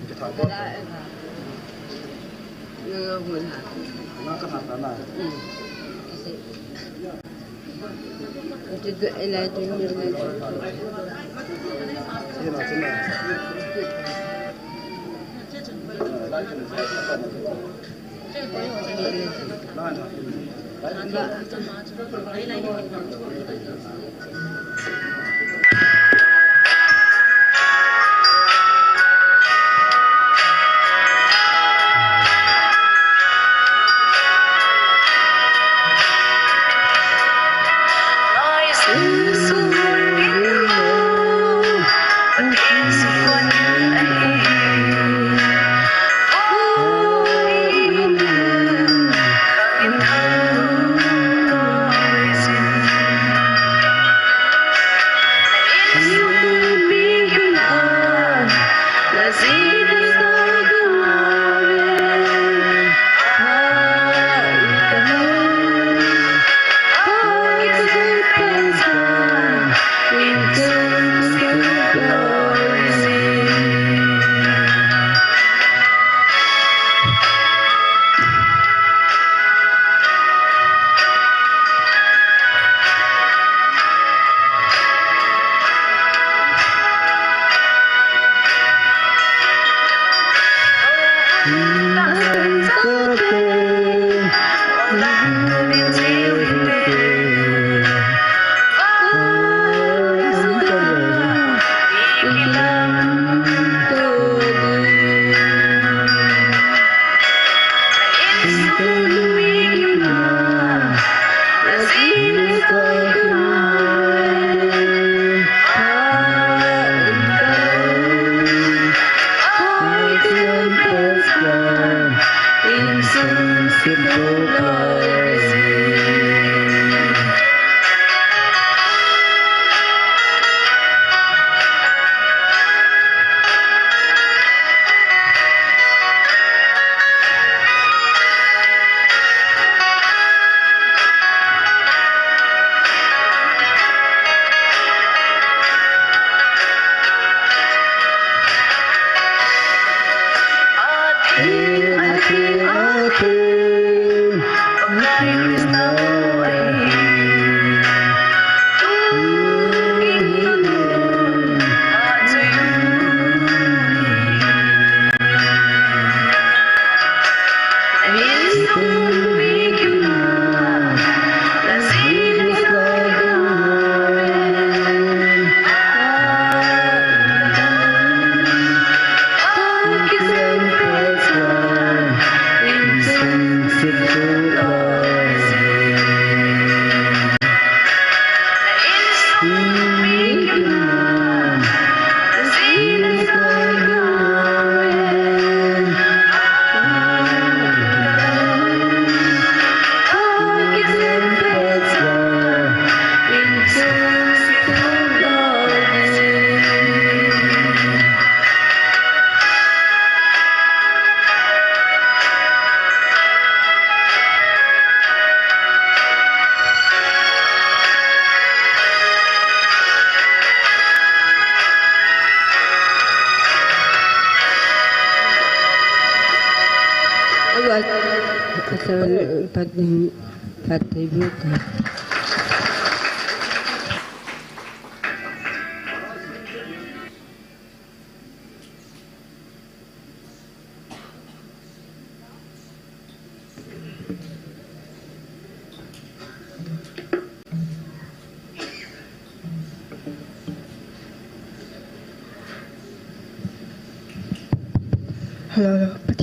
Ki thasa. Na ka thasa na. Hello, hello.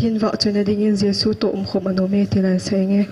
Pathen vahchoina dingin Jesu toh umkhom anom e ti la sei inge.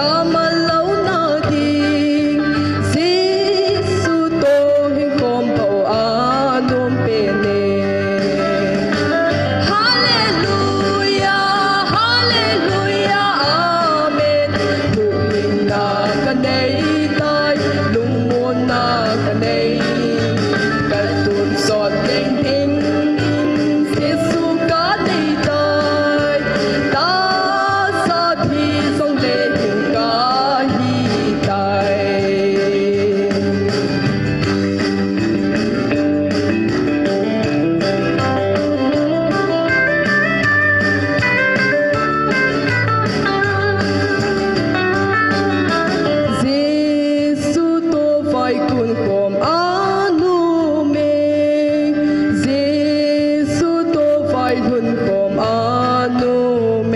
Aman louna ding, Jesu toh hinkho bou anom pen e. Hallelujah, hallelujah, amen. Huhhingna kanei tai, lungmonna kanei. Katonsot leng ding, Jesu kanei tai. Tahsa thi jongle hing kahi tai. Jesu toh vaikun khom anom e. Jesu toh vailhun khom anom e.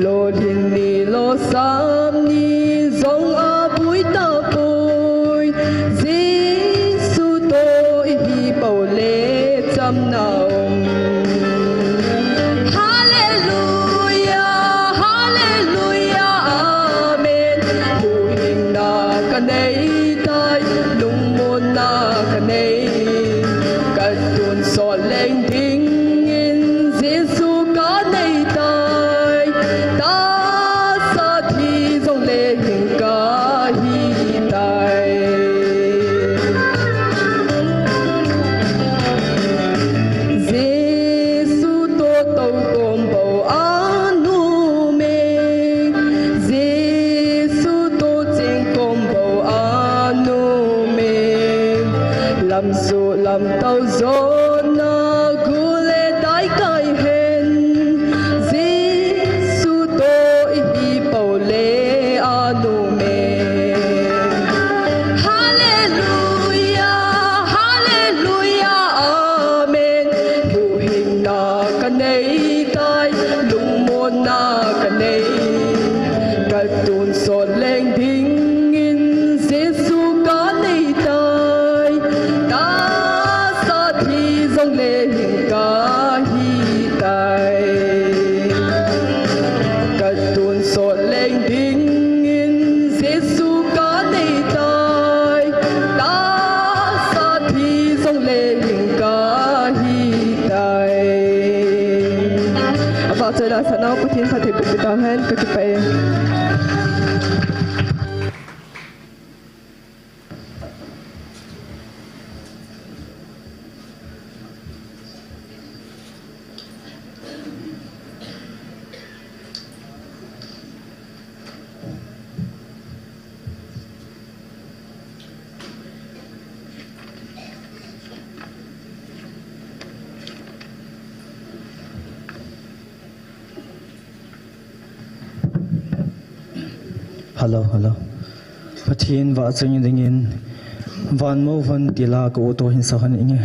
Lolhin ni losam ni jong aboi tapoi. Jesu toh ihi pou le chamna um. Hallelujah, hallelujah, amen. Huhhingna kanei tai, lungmonna kanei. Katonsot leng dingin Jesu kanei tai. Tahsa thi jongle hing kahi tai. Jesu toh toukhom bou anom e. Jesu toh chengkhom bou anom e. Lamsuh lamtao jona gul le dai kai hen. Jesu toh ihi pou le anom e. Hallelujah, hallelujah, amen. Huhhingna kanei tai, lungmonna kanei. Katonsot leng dingin Jesu kanei tai. Tahsa thi jongle hing kahi tai. Katonsot leng dingin Jesu kanei tai. Tahsa thi jongle hing kahi tai. Avahchoi lahsah nau Pathen phatthei boh peh tauhen, kakipah e. Hello, hello. Pathen vahchoi dingin, Van Mo Van tila ka u toh hin sa hon inge.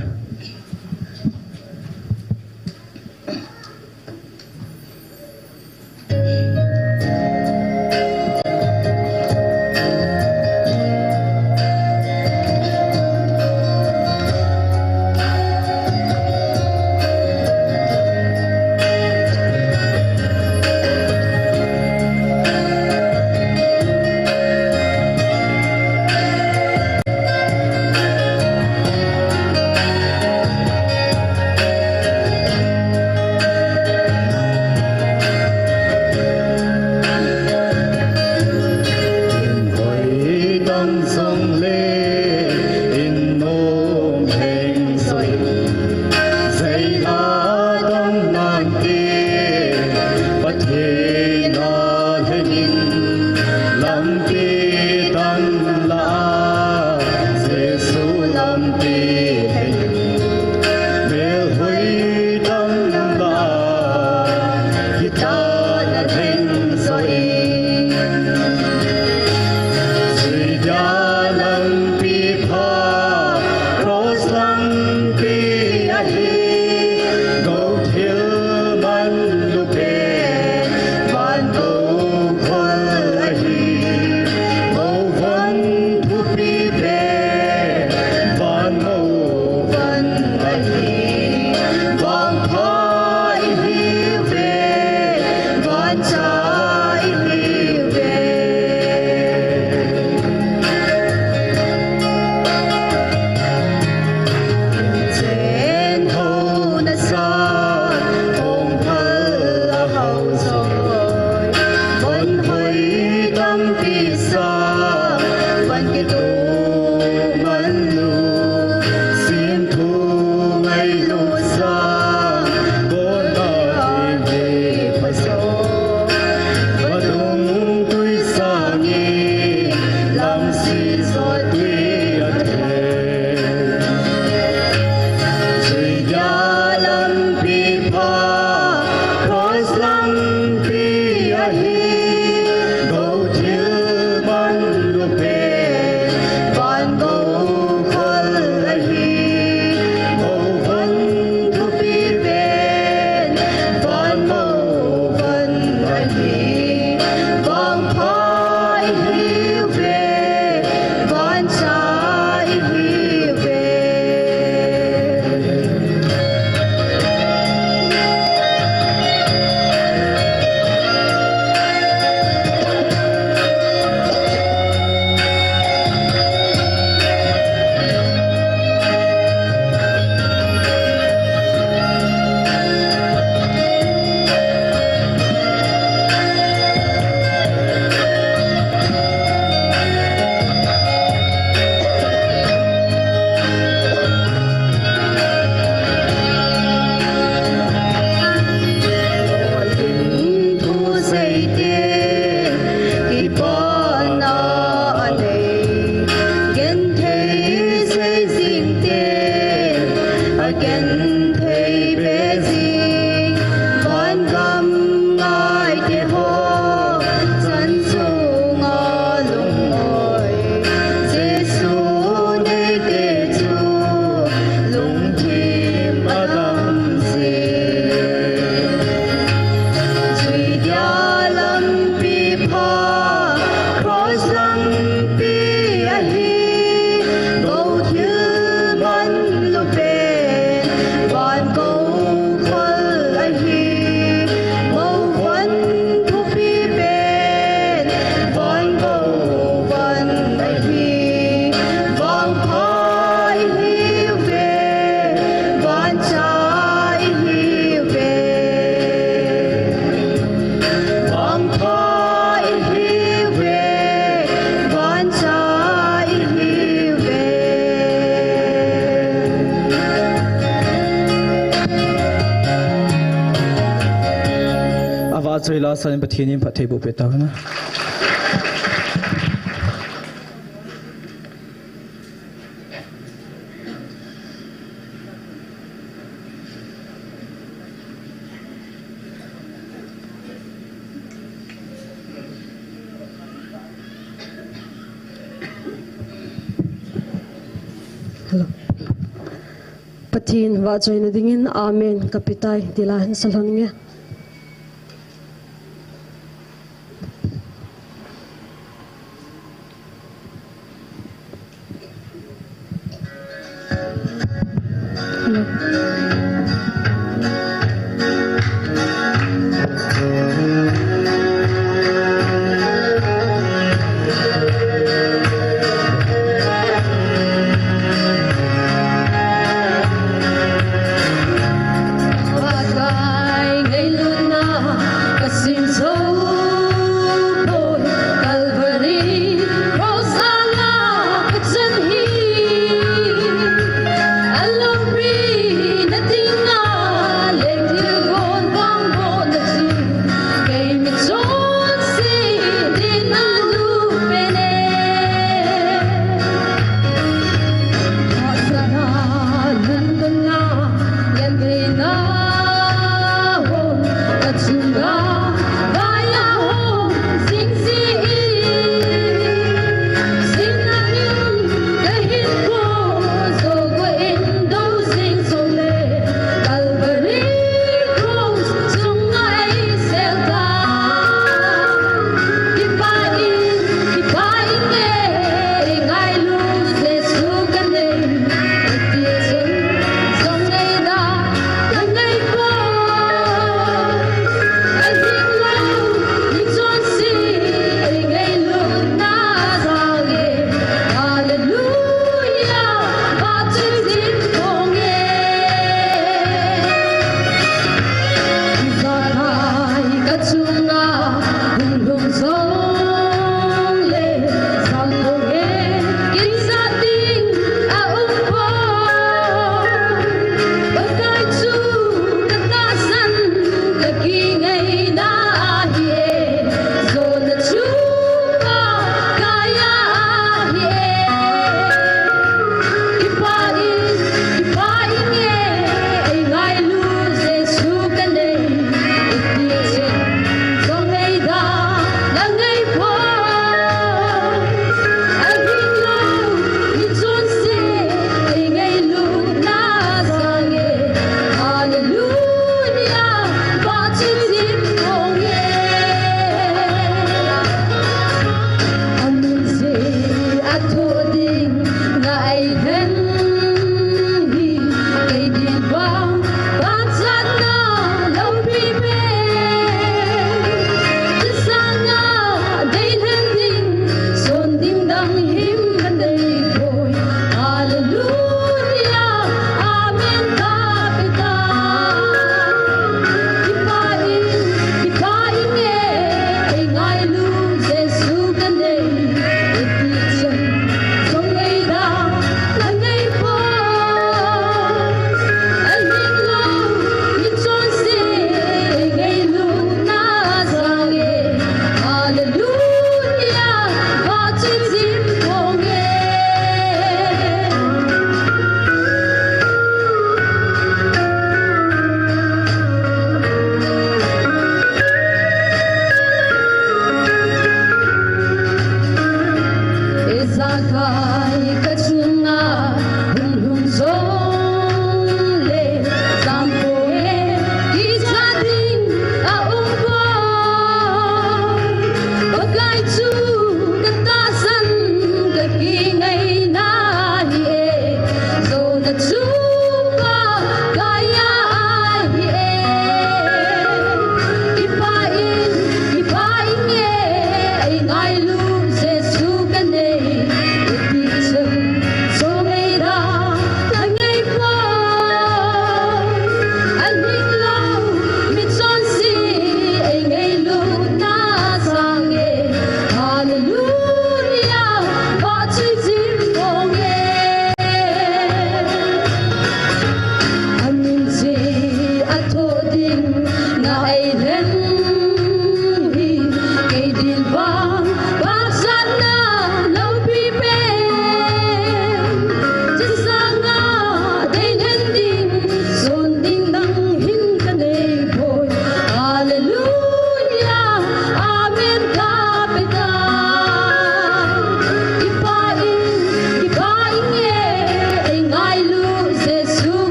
Lasa in Pathen in phatthei boh peh tauhen. Hello. Pathen vahchoina dingin amen kapetai ti la hin salhon nge.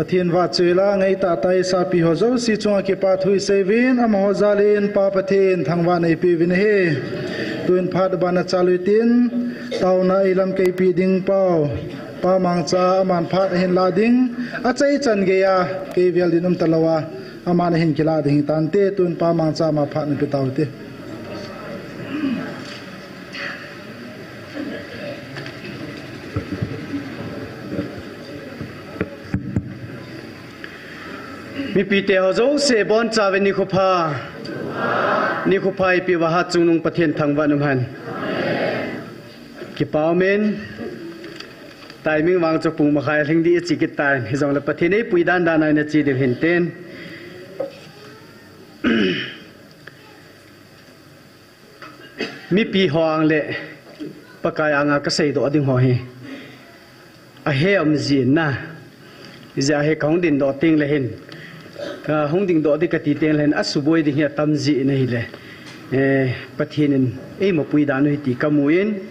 Pathen vahchoi la ngai tah tah a sapi ho jouse chunga kipa thu isei uvin, amaho jal in Pa Pathen thangvah na ipe uvin ahi. Tuin phat abana chal utin, taona ilamkai pi ding pau, Pa Mangcha aman phat ahin la ding, achaichan geiya kei vel din um talou a, aman ahin kila ding hitante, tuin Pa Mangcha ama phat na pe taute. Mipite ho jouse bonchauvin nikho pha. Nikho pha ipi uva Hatchungnung Pathen thangvah in umhen. Kipa umin. Timing vang chu pung makhai lhing ding ichi kit tan. Hijongle Pathen eipui dan dan a ina che diu hintin. Mipi ho ang le Pakai anga kaseidoh ding ho hi ahe um jin na. Ijeh a hi kahung dingdoh teng le hin, kahung dingdoh ding kati teng le hin, asuboi ding hi atam jin ahile, eh, Pathen in eimapui dan u hi ti kamu in,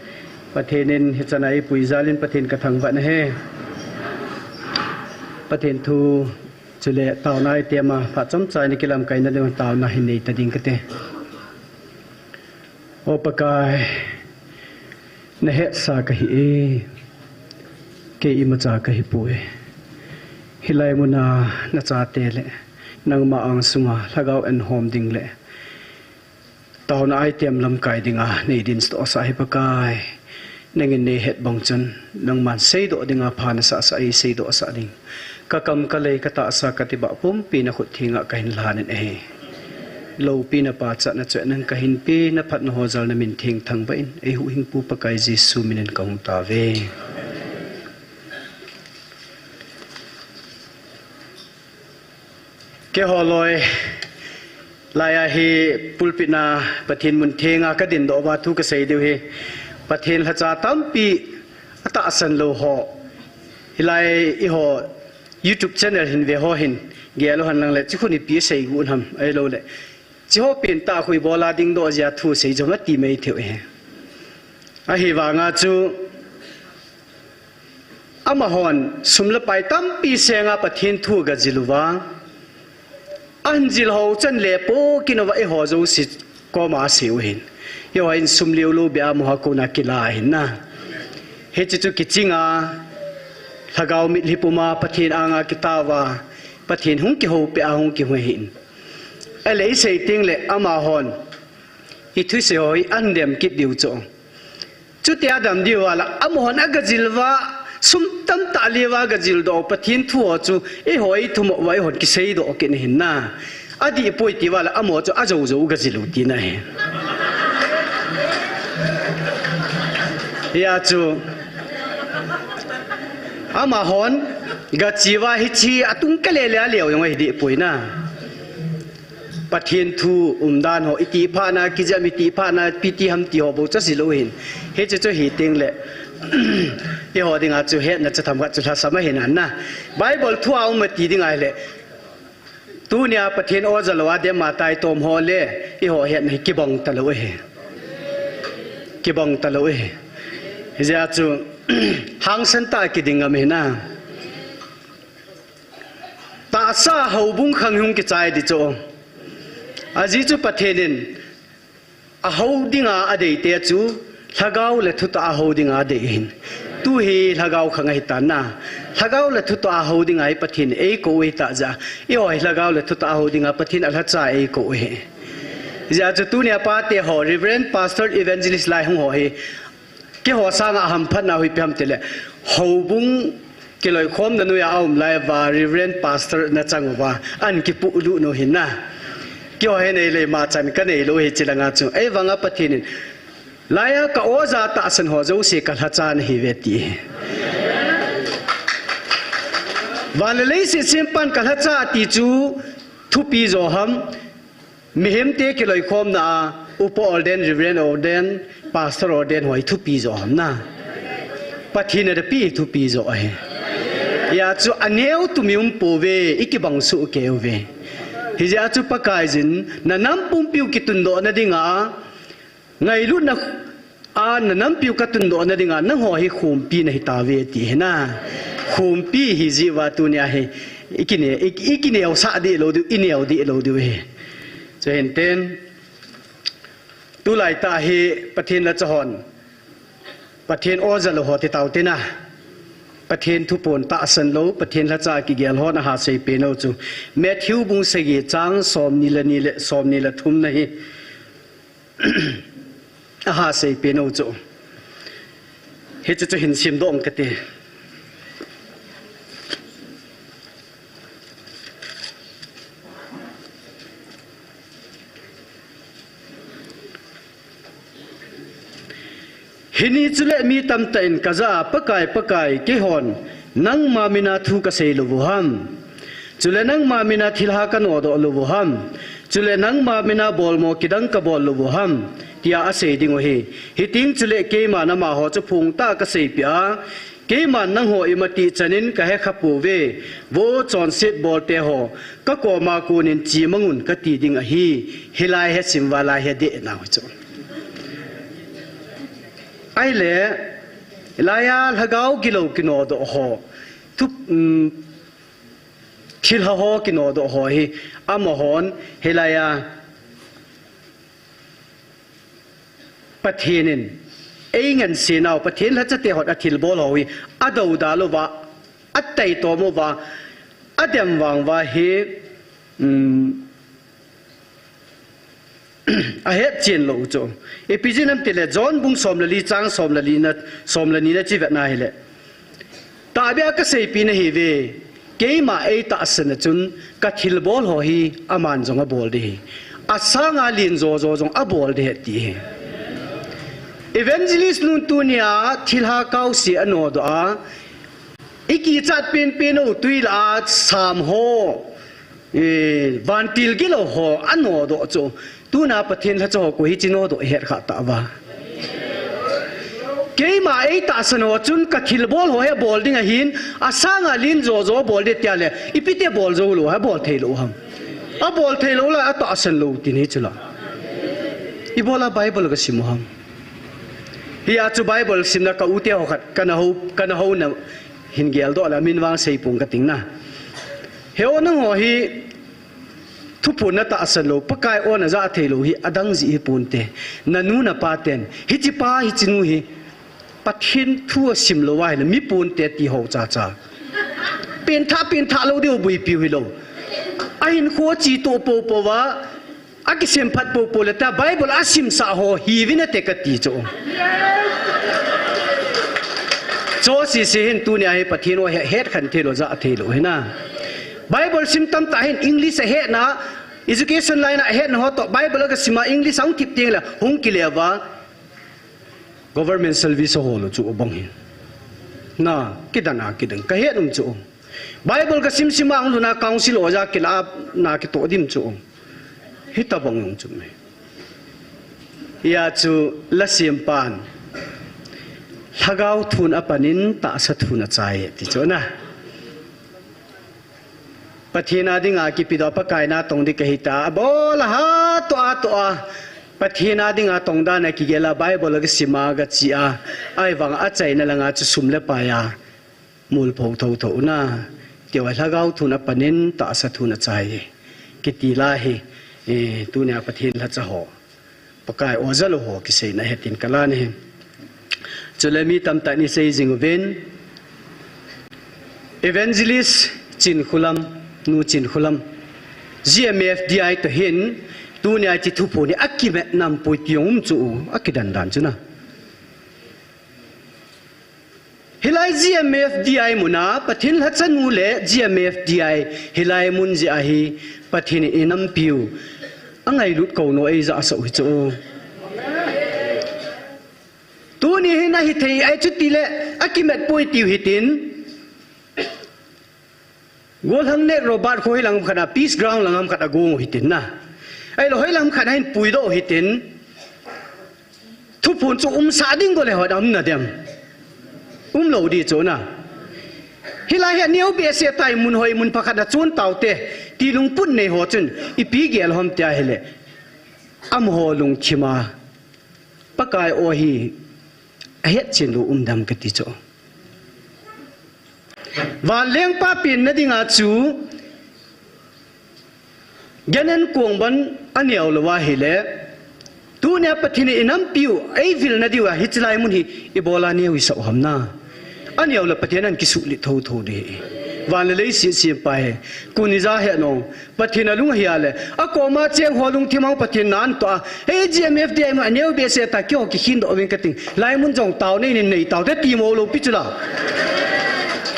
Pathen in hichan a eipui jal in Pathen kathangvah in ahi. Pathen thu chule taona item a phat chomcha in kilamkai na ding taona hin nei ta ding kate. O Pakai, nahetsa kahi e, kei imacha kahipoi. Hilai muna nachate le nangma angsunga lhagao eihom ding le taona item lamkai dinga neidin satohsa hi Pakai. Nangin neihet bang chun, nangman seidoh dinga pha nasahsah a eiseidohsah ding. Kakam kalei katahsa katibah pumpi nakhut thenga kahin lhanin ahi. Loupi napachatna chu nang kahin pe, naphatna ho jal namin theng thangvah in, eihuhhingpu Pakai Jesu minin kahung tauve. Keiho loi, laiya hi pulpit na Pathen mun thenga kadindoh uva thu kasei diu hi, Pathen lhacha tampi atahsan lou ho, hilai eiho YouTube channel hin ve ho hin gel u henlang le, chikhun ipi asei gu ham ahiloule, chiho pentah khu ibola dingdoh jeh a thu sei jong ati mai thei u ahi. Ahivanga chu, amahon sum le pai tampi senga Pathen thu agajil uva, ahin jil ho chan le po kin uva eiho jouse koma asei u ahin. Eiho hin sum liulou beh a amaho kona kila ahin na. Hiche chu kichinga, lhagao mitlhi puma Pathen anga kitao va, Pathen hung kihoupi a hung kihung ahin. Ahile isei teng le amahon ithusei ho hi ahin dem kit diu chu. Chutia adam diu vala, amahon agajil uva, sum tamtah le uva agajildoh u Pathen thu ho chu, eiho ithum uva eihon kiseidoh kit ahin na. Adih poi ti vala, amaho chu ajou jou u gajil u tina ahi. Hia chu, amahon gache uva hiche atung kale le aleu jong ahi dih poi na. Pathen thu umdan ho, itih phatna, kijam itih phatna, ipi ti ham ti ho bou chu ajil u ahin. Hiche chu hiteng le, eiho dinga chu hetna chu themkhat chu lhasam ahi na. Bible thu a um ati ding ahile, tunia Pathen oja lou a dem a taitom ho le, eiho hetna hi kibang talou ahi. Kibang talou ahi. Hijeh a chu, hangsan tah a kiding ngam ahi na. Tahsa houbung khang hung kichai ding chu. Ajeh chu Pathen in ahou dinga adeite chu, lhagao le thutah a hou dinga adei ahin. Tu hi lhagao khang ahitan na. Lhagao le thutah a hou dinga hi Pathen eikou u ahitah jeh a, eiho hi lhagao le thutah a hou dinga Pathen alhacha eikou u ahi. Hijeh a chu tunia pate ho, Reverend, Pastor, Evangelist lai hung ho hi, keiho sanga ahamphatna hi ipi ham tile, houbung kiloikhomna noiya aum lai uva, Reverend, Pastor nachang uva, ahin kipuilut u ahin na. Keiho hi neilei ma chan kaneilou hiche langa chu. Ahivanga Pathen in, laiya ka oja tahsan ho jouse kalhacha nahiuve ti ahi. Van le leiset sempan kalhacha ti chu thupi jo ham? Mihemte kiloikhomna a, upa ordain, Reverend ordain, Pastor ordain ho hi thupi jo ham na? Pathen in adeipeh hi thupi jo ahi. Hijeh a chu aneo tumi umpouve, ikibang soh kei uve. Hijeh a chu Pakaiyin, nanam pumpiu kitundohna dinga, ngailutna a nanampiu katundohna dinga, nangho hi khompi nahitauve ti ahi na. Khompi hijeh uva tunia hi, I kine, i, i kineo sah dih lou diu, i neo dih lou diu hi. Chu hin ten, tulai tah hi Pathen lhacha hon, Pathen o ja lou ho ti tau tina. Pathen thuphon tahsan lou, Pathen lhacha kigel hon aha sei pen u chu. Matthew bung sagi chang somni le ni le somni le thum na hi. Aha sei pen u chu. Hichu chu hin sim dong kate. Hini chule mi tamtah in kajah a, Pakai, Pakai, keihon nangma mina thu kasei lou u ham? Chule nangma mina thilha kanodoh lou u ham? Chule nangma mina bolmo kidang kabol lou u ham? Tia asei ding u hi. Hiteng chule keiman amaho chu phongtah a kaseipeh a, keiman nangho imatih chan in kahekha pouve, vo chonset bolte ho, kakoma konin chemangun kati ding ahi. Hilai hi sim uva lai hi deh nau chu. Ahile, hilai a lhagao gilou kinodoh ho, thup, um, thilha ho kinodoh ho hi, amahon, hilai a, Pathen in, eingansei nau, Pathen lhacha te hon athilbol ho hi, adouda lou va, ataitom uva, adem vang uva hi, um, ahetchen lou chu. Ipi jeh ham itile John bung som le li chang som le li na, som le ni na chu vetna hile. Tahbeh a kaseipeh nahiuve, keima eitahsan a chun kathilbol ho hi aman jong abol ding ahi. Asanga len jojo jong abol ding ahi ti hi. Evangelist nun tunia thilha kaose anodoh a, ikichat penpen u tui lah a sam ho, eh, vantil gilou ho anodoh chu. Tuna Pathen lhacha ho koi hiche nodoh ihet kha tauva. Keima eitahsan ho chun kathilbol ho hi abol ding ahin, asanga len jojo abol ding tia le, ipi ti abol jou lou, abol thei lou ham? Abol thei lou la, atahsan lou tin hichu la. Ibola Bible kasim u ham? Hia chu Bible simna ka u te ho khat, kana hou, kana houna hin geldoh le, amin vang seipong kating na. He o nangho hi, thuphon natahsan lou, Pakai o najah thei lou hi, adang jeh hi ponte. Nanu napa ten, hiche pa, hiche nu hi, Pathen thu asim lou ahile, mi ponte ti ho chacha. Pengthah, pengthah lou diu buipiu hilou. Ahinkho chito poupou va, akisemphat poupou le ta Bible asimsah ho hiuvin ate kati chu. Chu sese hin tunia hi Pathen o hi hetkhen thei lou, jah thei lou hina. Bible sim tamtah hin English ahetna, education line a ahetna ho toh Bible agasim a English ahung thip teng le hung kile uva. Government service ahol u chu abang hin. Na, kidan a kidang, kahet um chu. Bible kasim sim a ahung lhun a council oja kilah a na kitoh dim chu. Hitobang jong chu me. Hia chu la sempan, lhagao thun apan in tahsa thun achai ti chu na. Pathen a dinga kipedoh, Pakai na tong ding kahi tia, abol a, hatoh a, toh a. Pathen a dinga tong dan a kigel a, Bible a kasim a, kachi a. Ahivang a achaina langa chu sum le pai a molpho thotho na. Tia lhagao thun apan in tahsa thun achai kiti la hi, eh, tunia Pathen lhacha ho, Pakai o ja lou ho kiseina hetin kalan ahi. Chule mi tamtah in isei jing uvin, Evangelist Chinkholam, Nu Chinkholam, G M F D I toh hin, tunia hiche thuphon hi akimet nampoi ti jong um chu, akidan dan chu na. Hilai G M F D I mun a, Pathen lhacha nu le G M F D I, hilai mun jeh a hi, Pathen in inampiu angailut kounou eijah sah u hi chu. Tuni hin ahithei ahi chutile, akimet poi tiu hitin. Golhang Nat Roberts kho hoilang khat a, Peace Ground lang ham khat a gong u hitin na. Ahilou hoilang khat a hin puidoh u hitin. Thuphon chu umsah ding golhang hot a um nadem? Umlou ding chu na. Hilai hi aneo behseh tai, mun hoi mun pha khat a chon taute, ti lungput nei ho chun, ipi gel u ham tia ahile, amaho lungthim a Pakai o hi ahetchen lou um dem kati chu. Vanlengpa penna dinga chu, Ganun kong ban aneo lou ahile, tunia Pathen in inampiu, eivilna diu a, hiche lai mun hi ibola neo isah u ham na. Aneo le Pathen in kisuhlit thotho ding. Van le leiset sempa hi, koi ija he nong, Pathen alung ahi a le, akoma cheng ho lungthim a Pathen nan toh a, he G M F D I mun aneo behseh ta keiho kikhin doh uvin kating, lai mun jong taona nei nei taute ti mo lou pi chu la.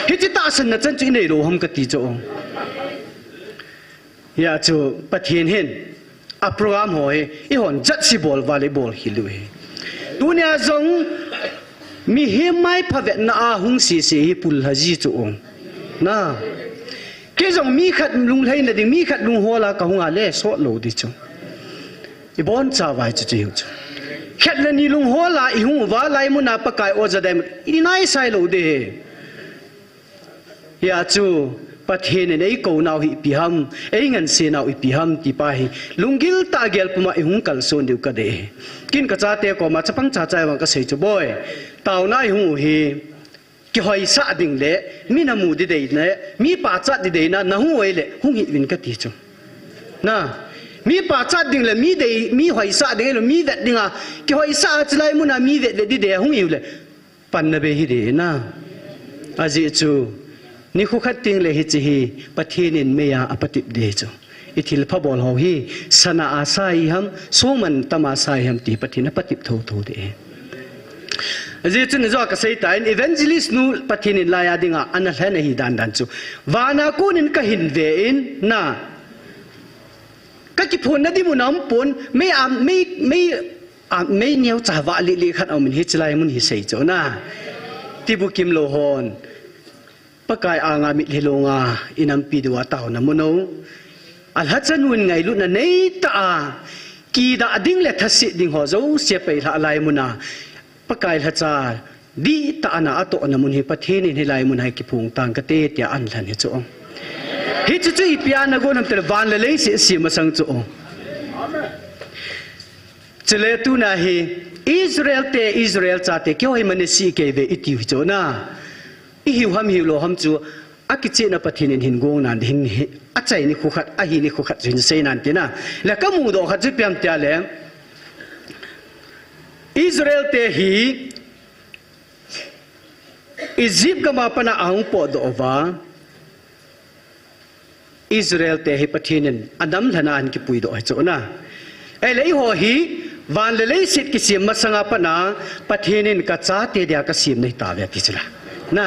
Hiche tahsanna chan chu inei lou ham kati chu. Hia chu Pathen hin a program ho hi, eihon jat si bol val ibol hi lou hi. Tunia jong mihem mai phavetna a hung sese hi pul lha ji chu ong. Na. Kei jong mi khat lunglhaina ding, mi khat lunghola kahung a le sot lou ding chu. Ibon cha vai chu chu hiu chu. Khat le ni lunghola ihung uva lai muna Pakai oja dai mun, inai sai lou ding hi. Hia chu, Pathen in eikou nau hi ipi ham, eingansei nau ipi ham, ti pa hi, lunggil tah a gel puma ihung kalson diu kadei. Kin kachate koma chapang chacha vang kasei chu boi. Taona ihung u hi, kihoisah ding le, mi namu ding deina, mi pachat ding deina, nahung u ahile, hung hih uvin kati chu. Na, mi pachat ding le, mi dei, mi hoisah ding le, mi vet dinga, kihoisah a chulai muna, mi vet vet ding dei, hung hiu le. Panna bei hi ding na. Ajeh chu, nikho khat teng le hiche hi Pathen in meiya apatep ding chu. Ithilpha bol ho hi, sana a sa iham, sohman tama sa iham ti Pathen apatep thotho ding. Ajeh chu nijou kasei tan, evangelist nu Pathen in laiya dinga ana lhen ahi dan dan chu. Vana konin kahin ve in na. Kakiphonna ding mun aum pon, mei am, mei, mei, a, mei neo cha vah lih lih khat aum in hiche lai mun hi sei chu na. Tibukim lou hon. Pakai anga mitlhi longa, inampi diu a taona mun u. Alhacha nun ngailutna nei tah a, kidah ding le thase ding ho jouse pei lha lai muna. Pakai lhacha, dihtah a ana atohna mun hi Pathen in hilai mun a hi kiphong tang kate tia ahin lhen hi chu. Hichu chu ipi a ana gon ham tile van le leiset sem masang chu. Chule tuna hi Israel te, Israel chate, keiho hi Manasseh kei ve itiu hi chu na. Ihiu ham hiu lou ham chu akichehna Pathen in hin gong nan ding hi, achai nikho khat, ahi nikho khat chu hin sei nan tina. Le kamudoh khat chu ipi ham tile. Israel te hi Egypt gam a pat a ahung potdoh uva, Israel te hi Pathen in anam lhon a ahin kipuidoh hi chu na. Ahile eiho hi van le leiset kisem masang a pat a Pathen in kachate dia kasem nahi tauve ati chu la. Na.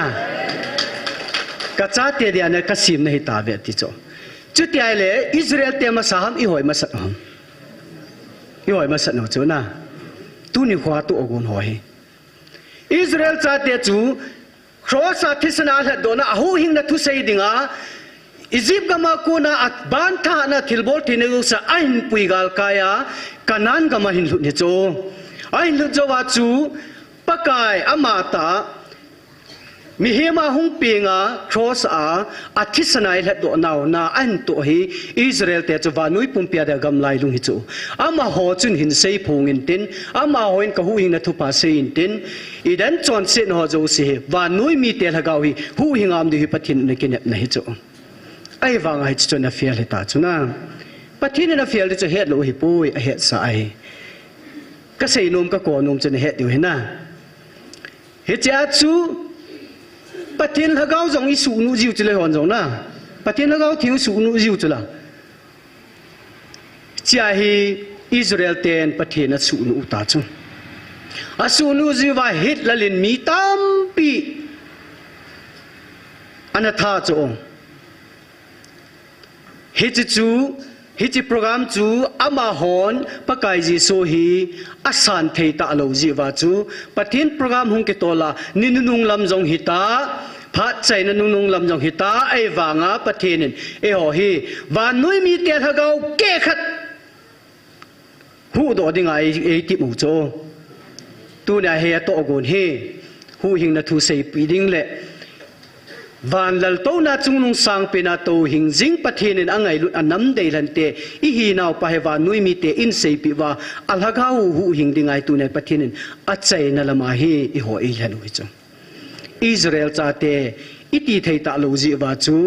Kachate dia na kasem nahi tauve ati chu. Chuti ahile Israel te masa ham eiho hi masa ham. Eiho hi masa u chu na. Tuni khoa tu agon ho hi. Israel chate chu cross a thisan a lhatdohna a huhhingna thusei dinga Egypt gam a kona aban thahatna thilbol theina jouse ahin pui galkai a Canaan gam a ahin lhut hi chu. Ahin lhut jou a chu Pakai amatah mihem a hung penga cross a, athisan a eilhatdoh nau na ahin toh hi Israel te chu vannoi pumpi a dia gamlailung hi chu. Amaho chun hin seiphong intin, amaho in kahuhhingna thupha sei intin, Eden chonsetna ho jouse hi, vannoi mite lhagao hi, huhhing a um diu hi Pathen in akinepna hi chu. Ahivanga hiche chu ana fail hita chu na. Pathen in afail ding chu ahet lou ahipoi, ahetsah ahi. Kasei nom, kakou nom chu nahet diu ahi na. Hichea chu Pathen lhagao jong isuhnuh jiu chule hon jong na. Pathen lhagao theng isuhnuh jiu chula. Hichea hi Israel ten Pathen asuhnuh u ta chu. Asuhnuh jiuva hitlal in mi tampi ana tha chu. Hiche chu, hiche program chu amahon Pakai Jesu hi asan thei talou jeh uva chu, Pathen program hung kitol a, ni nunung lam jong hita, phat chaina nunung lam jong hita, ahivanga Pathen in eiho hi vannoi mite lhagao kehkhat huhdoh dinga ei, eitep u chu. Tunia hi atohgon hi huhhingna thu seipeh ding le van laltouna chungnung sangpen a touhing jing Pathen in angailut anam deilhante ihinau pa hi vannoi mite in seipeh uva alhagao huhhing dinga hi tunia Pathen in achaina lama hi eiho eilhen u hi chu. Israel chate iti thei talou jeh uva chu,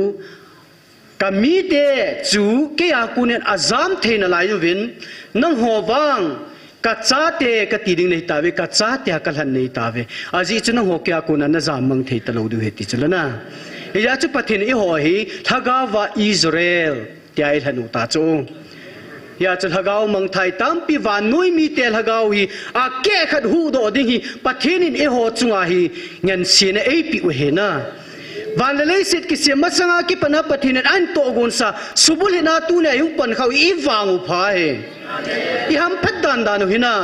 kamite chu keiya konin ajam thei nalai uvin, nangho vang kachate kati ding nahi tauve, kachatea kalhen nahi tauve. Ajeh chu nangho keiya kona najam mang thei talou diu ahi ti chu lana. Hijeh chun Pathen in eiho hi lhagaova Israel tia eilhen u ta chu. Hijeh chun lhagao mangthai tampi vannoi mite lhagao hi akehkhat huhdoh ding hi Pathen in eiho chunga hi ngansena eipeh u ahi na. Van le leiset kisem masanga kipatna Pathen in ahin tohgonsa subulhitna tunia ihung pankhah u hi ivang u pha ahi. Ihamphat dandan u ahi na.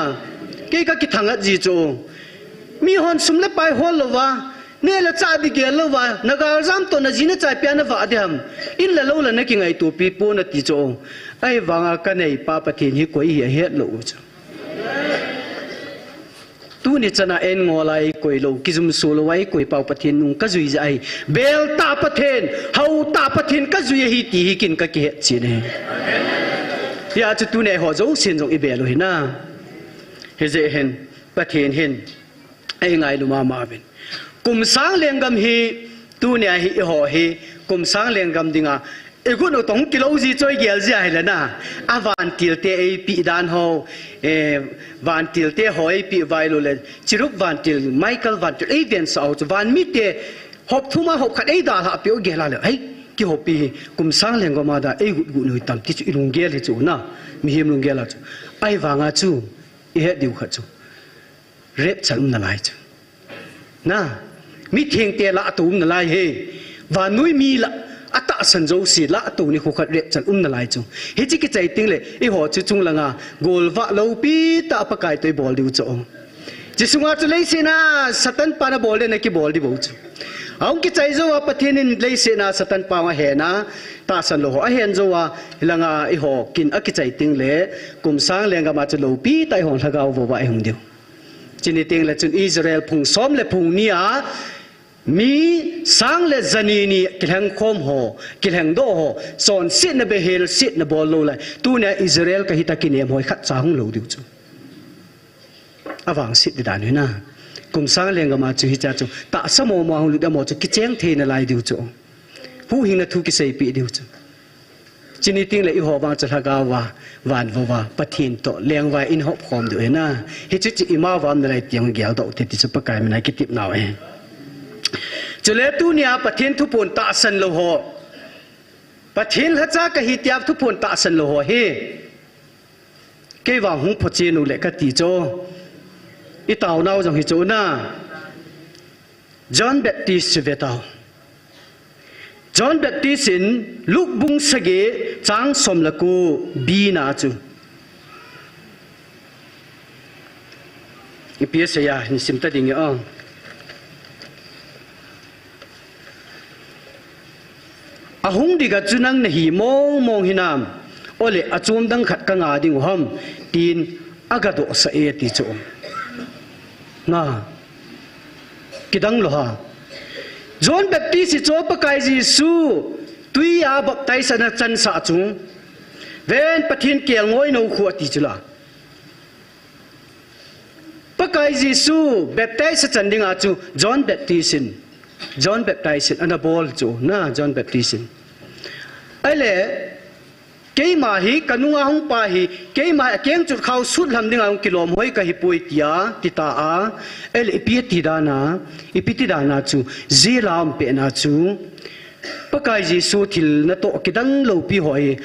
Kei kakithangat ji chu, mihon sum le pai hol louva, neh le chah ding gel louva, nagaljam toh naji nachai pia navah ding ham, in le lou le nakingaitopi pon ati chu, ahivanga kaneipa Pathen hi koi ahi ahet lou u chu. Tuni chana en ngol a eikoi lou, kijumso louva eikoi pau Pathen nung kajui jeh ahi. Beltah Pathen, haotah Pathen kajui ahi ti hi kin kakihet chen ahi. Hijeh chun tunia eiho jousen jong ibel u ahi na. Hijeh hin Pathen hin eingailu mama uvin. Kum sang lenggam hi, tunia hi eiho hi kum sang lenggam dinga igut u toh kilou ji chu igel ji ahile na. Avantilte eipeh dan ho, eh, vantilte ho eipeh uva ahilou le, Cherub vantil, Michael vantil eivensah u chu, van mite hop thum a hop khat eidalhah peh u gel a le, hei, keiho pi hi kum sang lenggam a da eigut got u hitam ti chu ilunggel hi chu na. Mihem lunggel a chu. Ahivanga chu ihet diu khat chu, rapture um nalai chu. Na, mithengte lah atou um nalai ahi. Vannoi mi lah, atahsan jouse lah atou nikho khat rapture um nalai chu. Hiche kichai tengle eiho chu chunglanga golvah loupi tah Pakai toh ibol diu chu. Hiche sunga chu leiset a Satan pan abol ding nakibol ding bou chu. Ahung kichai jouva Pathen in leiset a Satan pa ahen a, tahsan lou ho ahen jouva, hilanga eiho kin akichai tengle kum sang lenggam a chu loupi tah eihon lhagao vouva ihung diu. Chuni tengle chun Israel phung som le phung ni a mi sang le jani ni kilhengkhom ho, kilhengdoh ho, chonsetna behelsetna bol lou lai, tunia Israel kahita kinem ho hi khatcha hung lou diu chu. Avangset ding dan u ahi na. Kum sang lenggam a chu hichea chu tahsa mong mong a hung lut amaho chu kicheng thei nalai diu chu. Huhhingna thu kiseipeh diu chu. Chuni tengle eiho vang chu lhagaova, van vouva, Pathen toh lengvai in hopkhom diu ahi na. Hichu chu ima vang nalai ti hung geldoh te ti chu Pakai mina kitepnau ahi. Chule tunia Pathen thuphon tahsan lou ho, Pathen lhacha kahi tia thuphon tahsan lou ho hi, kei vang hung phochen u le kati chu, itaonau jong hi chu na. John Baptist chu vetau. John Baptist in Luke bung sagi chang som le ko B na chu, ipi asei a, hin sim ta ding e. Ahung dinga chu nang nahi mong mong hinam, ole achom dang khat kanga dingu ham, tin agadohsah e ati chu. Na, kidang lou ham? John Baptist chu Pakai Jesu twi a baptize ana chansah chu, ven Pathen kelngoi nou khu ati chu la. Pakai Jesu baptize achan dinga chu John Baptist in, John Baptist in ana bol chu na, John Baptist in. Ahile, keima hi kanunga hung pa hi, keima hi akeng chutkhao sutlham dinga hung kilom hoi kahipoi tia tita a. Ahile ipi ati dan a, ipi ti dan a chu, jail a umpet na chu, Pakai Jesu thil natoh kidang loupi ho hi,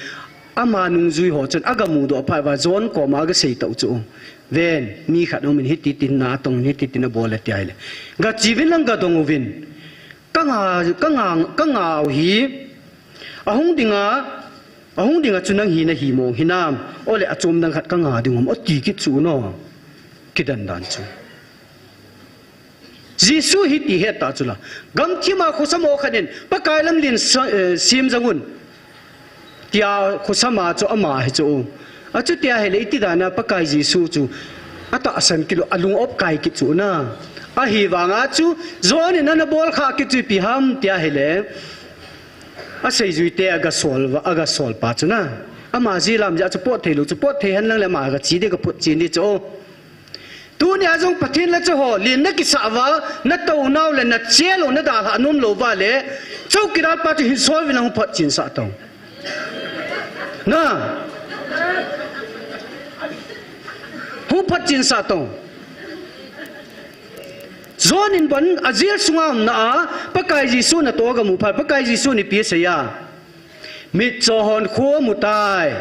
ama nungjui ho chun agamudoh phat uva John koma agasei tau chu. Ven, mi khat aumin hiti tin na atong, hiti tin abol e ati ahile, gache uvin lang gadong uvin. Kanga, kanga, kangau hi, ahung dinga, ahung dinga chu nang hi nahi mong hinam, ole achom dang khat kanga dingu ham ati kit chu no. Kidan dan chu. Jesu hiti het ta chu la. Gamthip a khosam ho khat in, Pakai lamlen sa-, eh, sem jang un, tia khosam a chu ama hi chu. Achuti ahile iti dan a Pakai Jesu chu atahsan kit lou, alung op kai kit chu na. Ahivanga chu John in ana bol khah kit chu ipi ham tia ahile, aseijuite agasol, agasol pa chu na. Ama jail a um jeh a chu pot thei lou chu, pot thei hen lang le ama gache ding, gaphotchen ding chu. Tunia jong Pathen la chu ho, len na kisah uva, na tou nau le na chel u na dalhah nom lou uva le, chowkidar pa chu hin sol uvin lang hung photchin sah tong. Na. Hung photchin sah tong. John in bon a jail sunga umna a, Pakai Jesu natoh aga mu phat, Pakai Jesu in ipi asei a. Mitcho hon khu amu tai.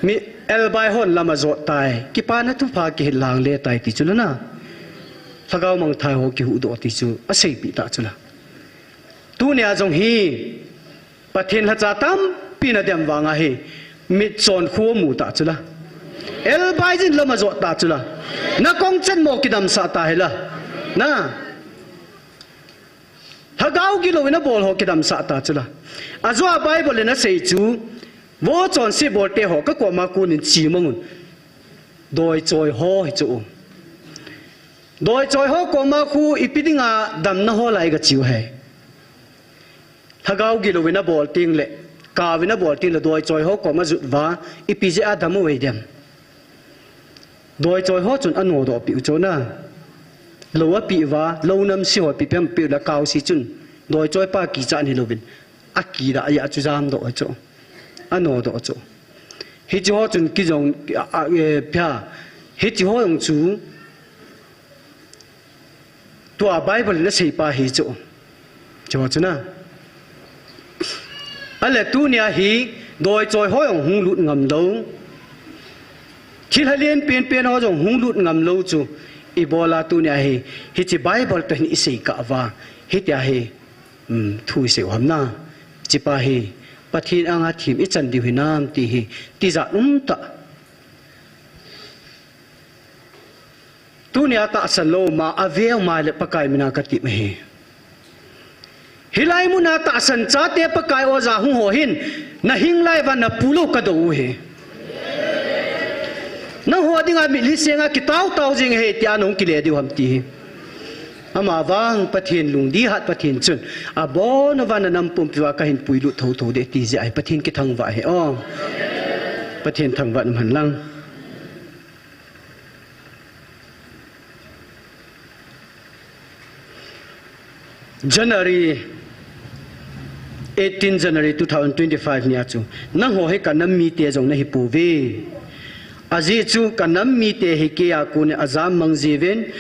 Mi elbai hon lam ajot tai. Kipana thupha kihin lang le tai ti chu la na. Lhagao mangthai ho kihuhdoh ti chu aseipeh ta chu la. Tunia jong hi Pathen lhacha tampi na dem vang ahi. Mitchon khu amu ta chu la. Elbai jin lam ajot ta chu la. Na kong chan mo kidamsah ta hi la. Na. Lhagao gilou in abol ho kidamsah ta chu la. Ajo a Bible in asei chu, vo chonse bolte ho, ka koma kon in chemang un. Doichoi ho hi chu. Doichoi ho koma khu ipi dinga damna ho lai ga chiu hai. Lhagao gilou in abol teng le, kau in abol teng le, doichoi ho koma jut uva, ipi jeh a dam u vei dem. Doichoi ho chun anodoh peh u chu na. Lou apeh uva, lou namse ho ipi pem peh u le kaose chun. Doichoi pa kichat hi louvin. Akidah a chu jamdoh chu. Anodoh chu. Hiche ho chun kijong, a, a, e, pia. Hiche ho jong chu. Tua Bible in asei pa hi chu. Chu chu na. Ale tunia hi doichoi ho jong hung lut ngam lou. Thilha len penpen ho jong hung lut ngam lou chu. Ibola tunia hi, hiche Bible toh hin isei kah uva. Hitia hi, um, thu isei u ham na. Hiche pa hi, Pathen anga thim ichan diu hinam ti hi, tijat um tah. Tunia tahsan lou ma, aveu ma le Pakai mina katep ahi. Hilai muna tahsan chate Pakai oja hung ho hin, na hing lai uva na pu lou kadou u ahi. Nangho dinga mitlhi senga kitao tao jing ahi tia nahung kile diu ham ti hi. Amavang Pathen lungdihat Pathen chun, abon uva na nam pumpi uva kahin puilut thotho ding ti jeh ahi Pathen kithangvah ahi o. Pathen thangvah in umhen lang. January, eighteen January two thousand twenty-five nia chu, nangho hi kanam mite jong nahi pouve. Ajeh chu kanam mite hi keiya kon in ajam mang jiuvin,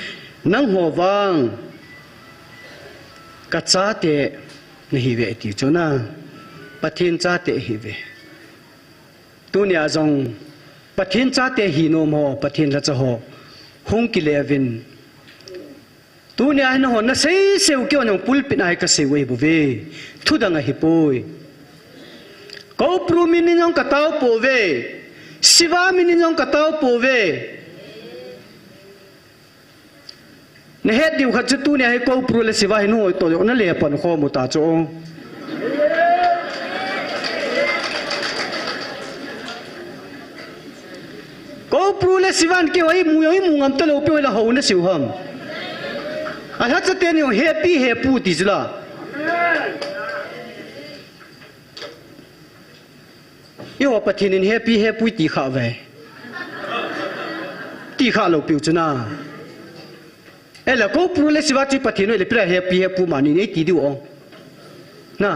nangho vang kachate nahiuve ati chu na, Pathen chate ahiuve. Tunia jong Pathen chate hinom ho, Pathen lhacha ho, hung kile uvin. Tunia hin nangho nasei sei u keiho jong pulpit a hi kasei u ahi bouve. Thudang ahipoi. Koupru min in jong katao pouve. Siva min in jong katao pouve. Nahet diu khat chu tunia hi Koupru le Siva hi nahoi toh jong nale pan khom u ta chu. Koupru le Sivan keiho imu jong imu ngam talou pi hoi la hou nasiu ham. Alhacha teni jong hepi hepu ti chu la. Eiho Pathen in hepi hepui ti kha uve. Ti kha lou piu chu na. Ela Koupru le Siva chu Pathen hoi le pira hepi hepu mani nei ti diu o. Na.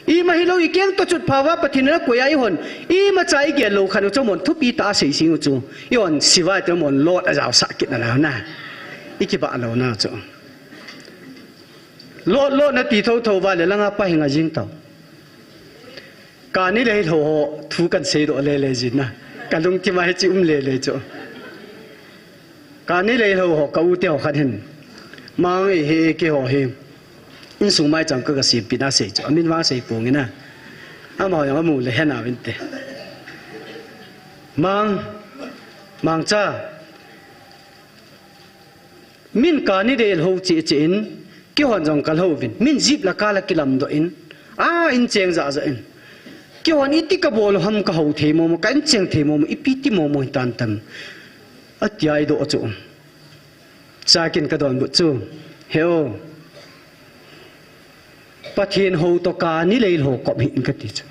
Ima hilou ikeng toh chutpha uva Pathen in akoi a ihon. Imacha igel lou khat u chu mon thupi tah a sei sing u chu. Ihon Siva te mon lot ajaosah kit na la na. Ikibah lou na chu. Lot lot nati thotho uva le langa pa hi nga jing tau. Kani le lou ho thu kan seidoh lele jin na. Kalungthim a hiche um lele chu. Kani le lou ho ka u te ho khat hin. Mang e he keiho hi. Insung maicham ka, ka sempeh na sei chu. Amin vang sei pong in na. Amaho jong amu le hena vinte. Mang, Mangcha. Min kani le lou cheh cheh in, keihon jong kalou vin. Min jeep la ka la kilamdoh in, a in cheng jah jah in. Keihon iti kabol u ham kahou thei momo, ka in cheng thei momo, ipi ti momo hitan tam. Atia idoh chu. Chakin kadonbut chu. He o. Pathen hou toh kani le lou kop hih in kati chu.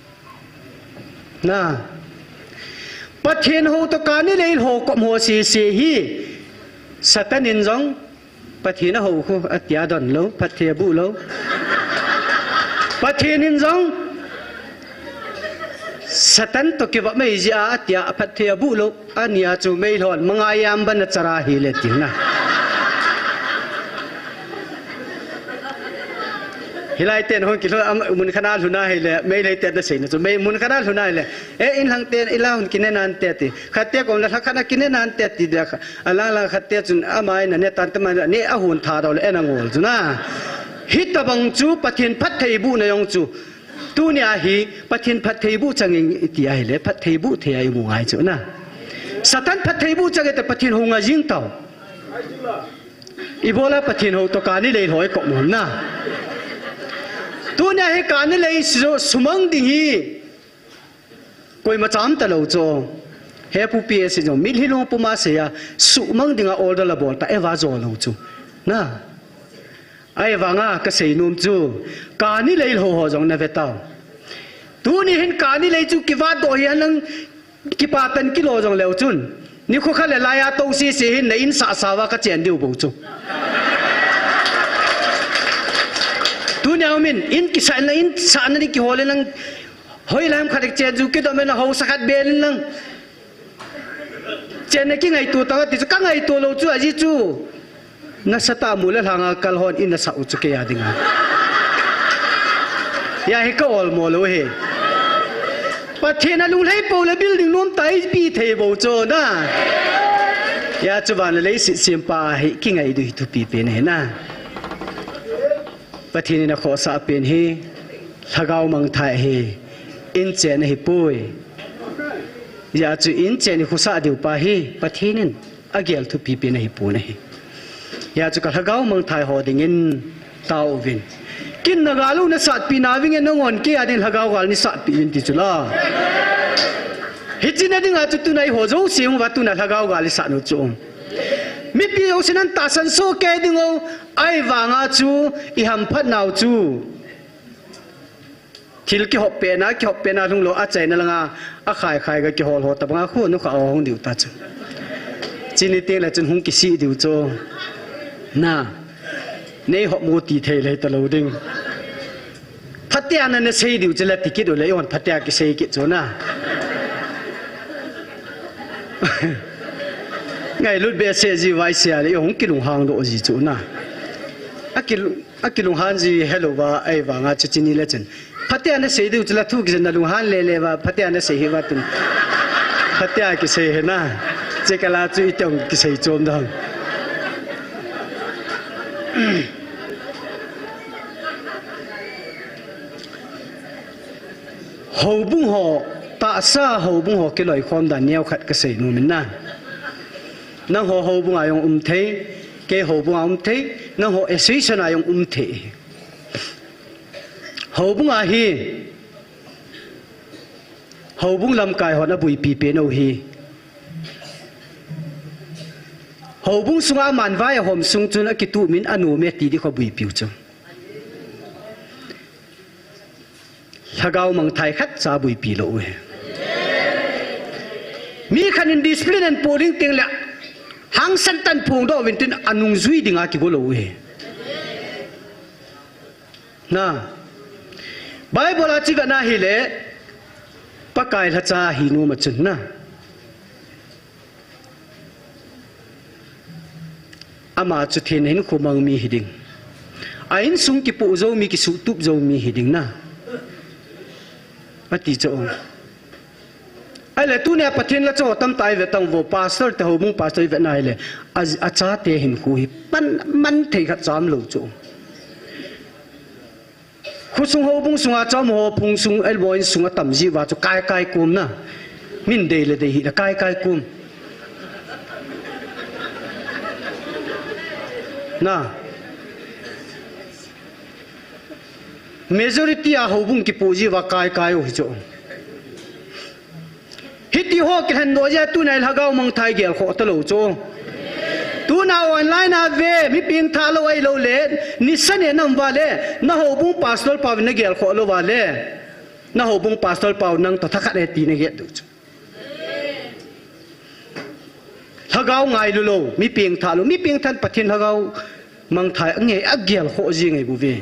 Na. Pathen hou toh kani le lou kop ho sese hi. Satan in jong, Pathen ahou khu, atia don lou, phatthei aboh lou. Pathen in jong, Satan toh kivop mai jeh a, atia, aphatthei aboh lou. Ania chu meilhon, manga yam ban a chara hile tina. Hilai ten hung kilhon, am, mun khat a lhun a hile, Meitei ten ana seina chu, mei, mun khat a lhun a hile, e, in lhang ten, in lang hung kine nante ti. Khat te kom la lha khat a kine nante ti dia kha. Alang lang khat te chun, ama in ane tan te man, ne ahun tha dau le, ena ngol chu na. Hitabang chu, Pathen phatthei bohna jong chu. Tunia hi, Pathen phatthei boh chang in iti a hile, phatthei boh thei a imu ngai chu na. Satan phatthei boh chang e te Pathen hou ngai jing tau. Ibola Pathen hou toh kani lei lhoi kop mom na. Tunia hi kani lei su-, sumang ding hi. Koima cham talou chu. He pu P S jong, mitlhi lungpuma seiya, sumang dinga order la bol ta, Eva jo lou chu. Na. Ahivanga kasei nom chu. Kani lei lhou ho jong na ve tau. Tuni hin kani lei chu kivat doh hi anang Kipa pen kilo jong leu chun. Nikho khat le laiya tou sese hin na in sasa uva kachen diu bou chu. Tunia umin, in kisa na in sa na ni kihol in lang. Hoilam khat chen chu kidom in na hausa khat bel in lang. Chen na kingaito tang ti chu kangaito lou chu aji chu. Nasatah a mu le lhanga kal hon in nasa u chu kei a dinga. Hia hi ka olmo lou hi. Pathen a lunglhai pou le building nom ta ipi thei bou chu na. Hia chu vana leiset sempa hi kingai diu hi thupi pen ahi na. Pathen in akhohsah pen hi lhagao mangthai ahi. In chen ahipoi. Hia chu in chen i khosah diu pa hi Pathen in agel thupi pen ahipon ahi. Hia chu ka lhagao mangthai ho dingin taovin. Kin na gal u nasatpi nauvin nge nanghon kei a ding lhagao gal nei satpi uvin ti chu la. Hiche na dinga chu tuna eiho jouse uva tuna lhagao gal i sat u chu. Mipi jousen ana tahsan soh kei diu, ahivanga chu i hamphat nau chu. Thil kihop pena, kihop pena lhung lou, achaina langa, akhai khai ga kihol ho tabanga khu nu kha hung diu ta chu. Chini teng le chun hung kisih diu chu. Na. Nei hop mu ti thei le talou ding. Phatea na na sei diu chu la ti kit u le, i hon phatea kisei kit chu na. Ngailut behseh ji vai sia le, i hung kilunghang doh ji chu na. Akil Akilunghan ji helouva, ahivanga chu chini le chun. Phatea na sei diu chu la thu kisei na lunghan lele uva, phatea na sei hi uva tun. Phatea kisei hi na. Che kala chu itong kisei chom dang. Houbung ho, tahsa houbung ho kiloikhom dan neokhat kasei nom in na. Nangho houbung a jong um thei, kei houbung a um thei, nangho association a jong um thei. Houbung a hi, houbung lamkai hon abuipi pen u hi. Houbung sunga manvai ahom sung chun akituh min anom e ti di kho buipi u chu. Lhagao mangthai khat cha buipi lou u hi. Mi khat in discipline ahin po ding teng le hangsan tah in phongdoh uvin tin anungjui dinga kigo lou u hi. Na. Bible a chu ivet na hile, Pakai lhacha hi nom a chun na. Ama chu thina hinkho mang mi hiding. A insung kipoh jou mi, kisuhtup jou mi hiding na. Ati chu. Ahile tunia Pathen la chu tamtah ivet tang uvo, pastor te houbung pastor ivet na hile. A, achate hinkho hi pan, man thei khat cham lou chu. Khosung houbung sunga chom ho phung sung, elbow in sunga tam ji uva chu kai kai kum na. Min dei le dei hile kai kai kum. Na. Majority a houbung kipoh ji uva kai kai u hi chu. Hiti ho kilhen doh jeh a tuna lhagao mangthai gelkhoh talou chu. Tuna online a ve, mi pengtha lou ahilou le, nisa ne nam uva le, na houbung pastor pau na gelkhoh lou uva le, na houbung pastor pau nang toh thakhat e ti na get diu chu. Lhagao ngailu lou, mi pengthah lou, mi pengthah in Pathen Lhagao mangthah a nge, agel khoh ji ngai bou ve.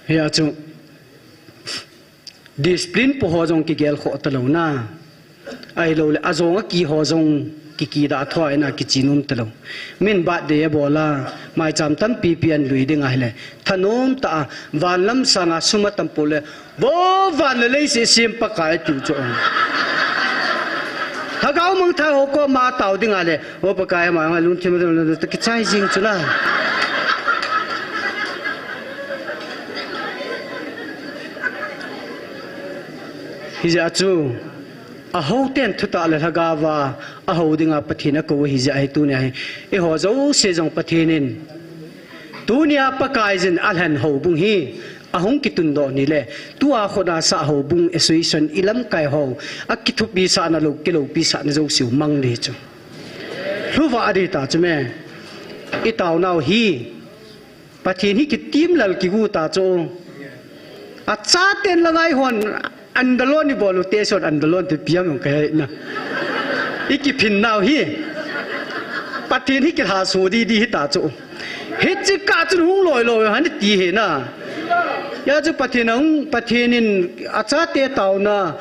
Hia chu discipline po ho jong kigel khoh talou na. Ahilou le, ajong aki ho jong kiki da thoi na kichi nom talou. Min birthday abol a, maicham tampi pi an lui ding ahile, thanom tah a, van lam sanga sum atam pou le, vo van le leiset sem Pakai tiu chu. Lhagao mangthah ho koma tao ding ahile, vo Pakai ama lungthim a kichai jing chu la. Hijeh a chu, ahou ten thutah le lhagao va, ahou dinga Pathen akou ahi jeh ahi tunia hi. Eiho jouse jong Pathen in, tunia Pakaiyin alhen houbung hi, ahung kitundoh ni le, tua khut a sah houbung association ilamkai ho, akithupi sahna lou, kiloupi sahna jouse u mang ding chu. Lhuva ding ta chu me. Itaonau hi, Pathen hi kitim lal kigu ta chu. Achaten la ngai hon andalon ibol u te son andalon te piam jong kahe na. Ikiphin nau hi. Pathen hi kilhaso didi hita chu. Hiche kah chun hung loi loi han ti hi na. Hia chu Pathen hung, Pathen in achate taona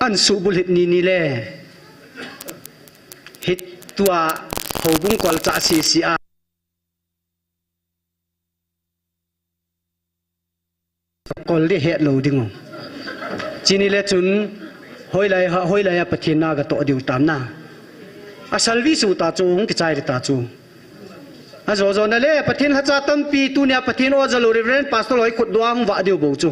an subulhit ni ni le. Hitua houbung kolcha sisi a. Kol ding hetlou ding u. Chuni le chun hoilai ha, hoilai a Pathen na gatoh diu tam na. Asalvi su ta chu, hung kichai ding ta chu. Ajo jo na le, Pathen lhacha tampi, tunia Pathen oja lou Reverend Pastor loi khut dua hung vah diu bou chu.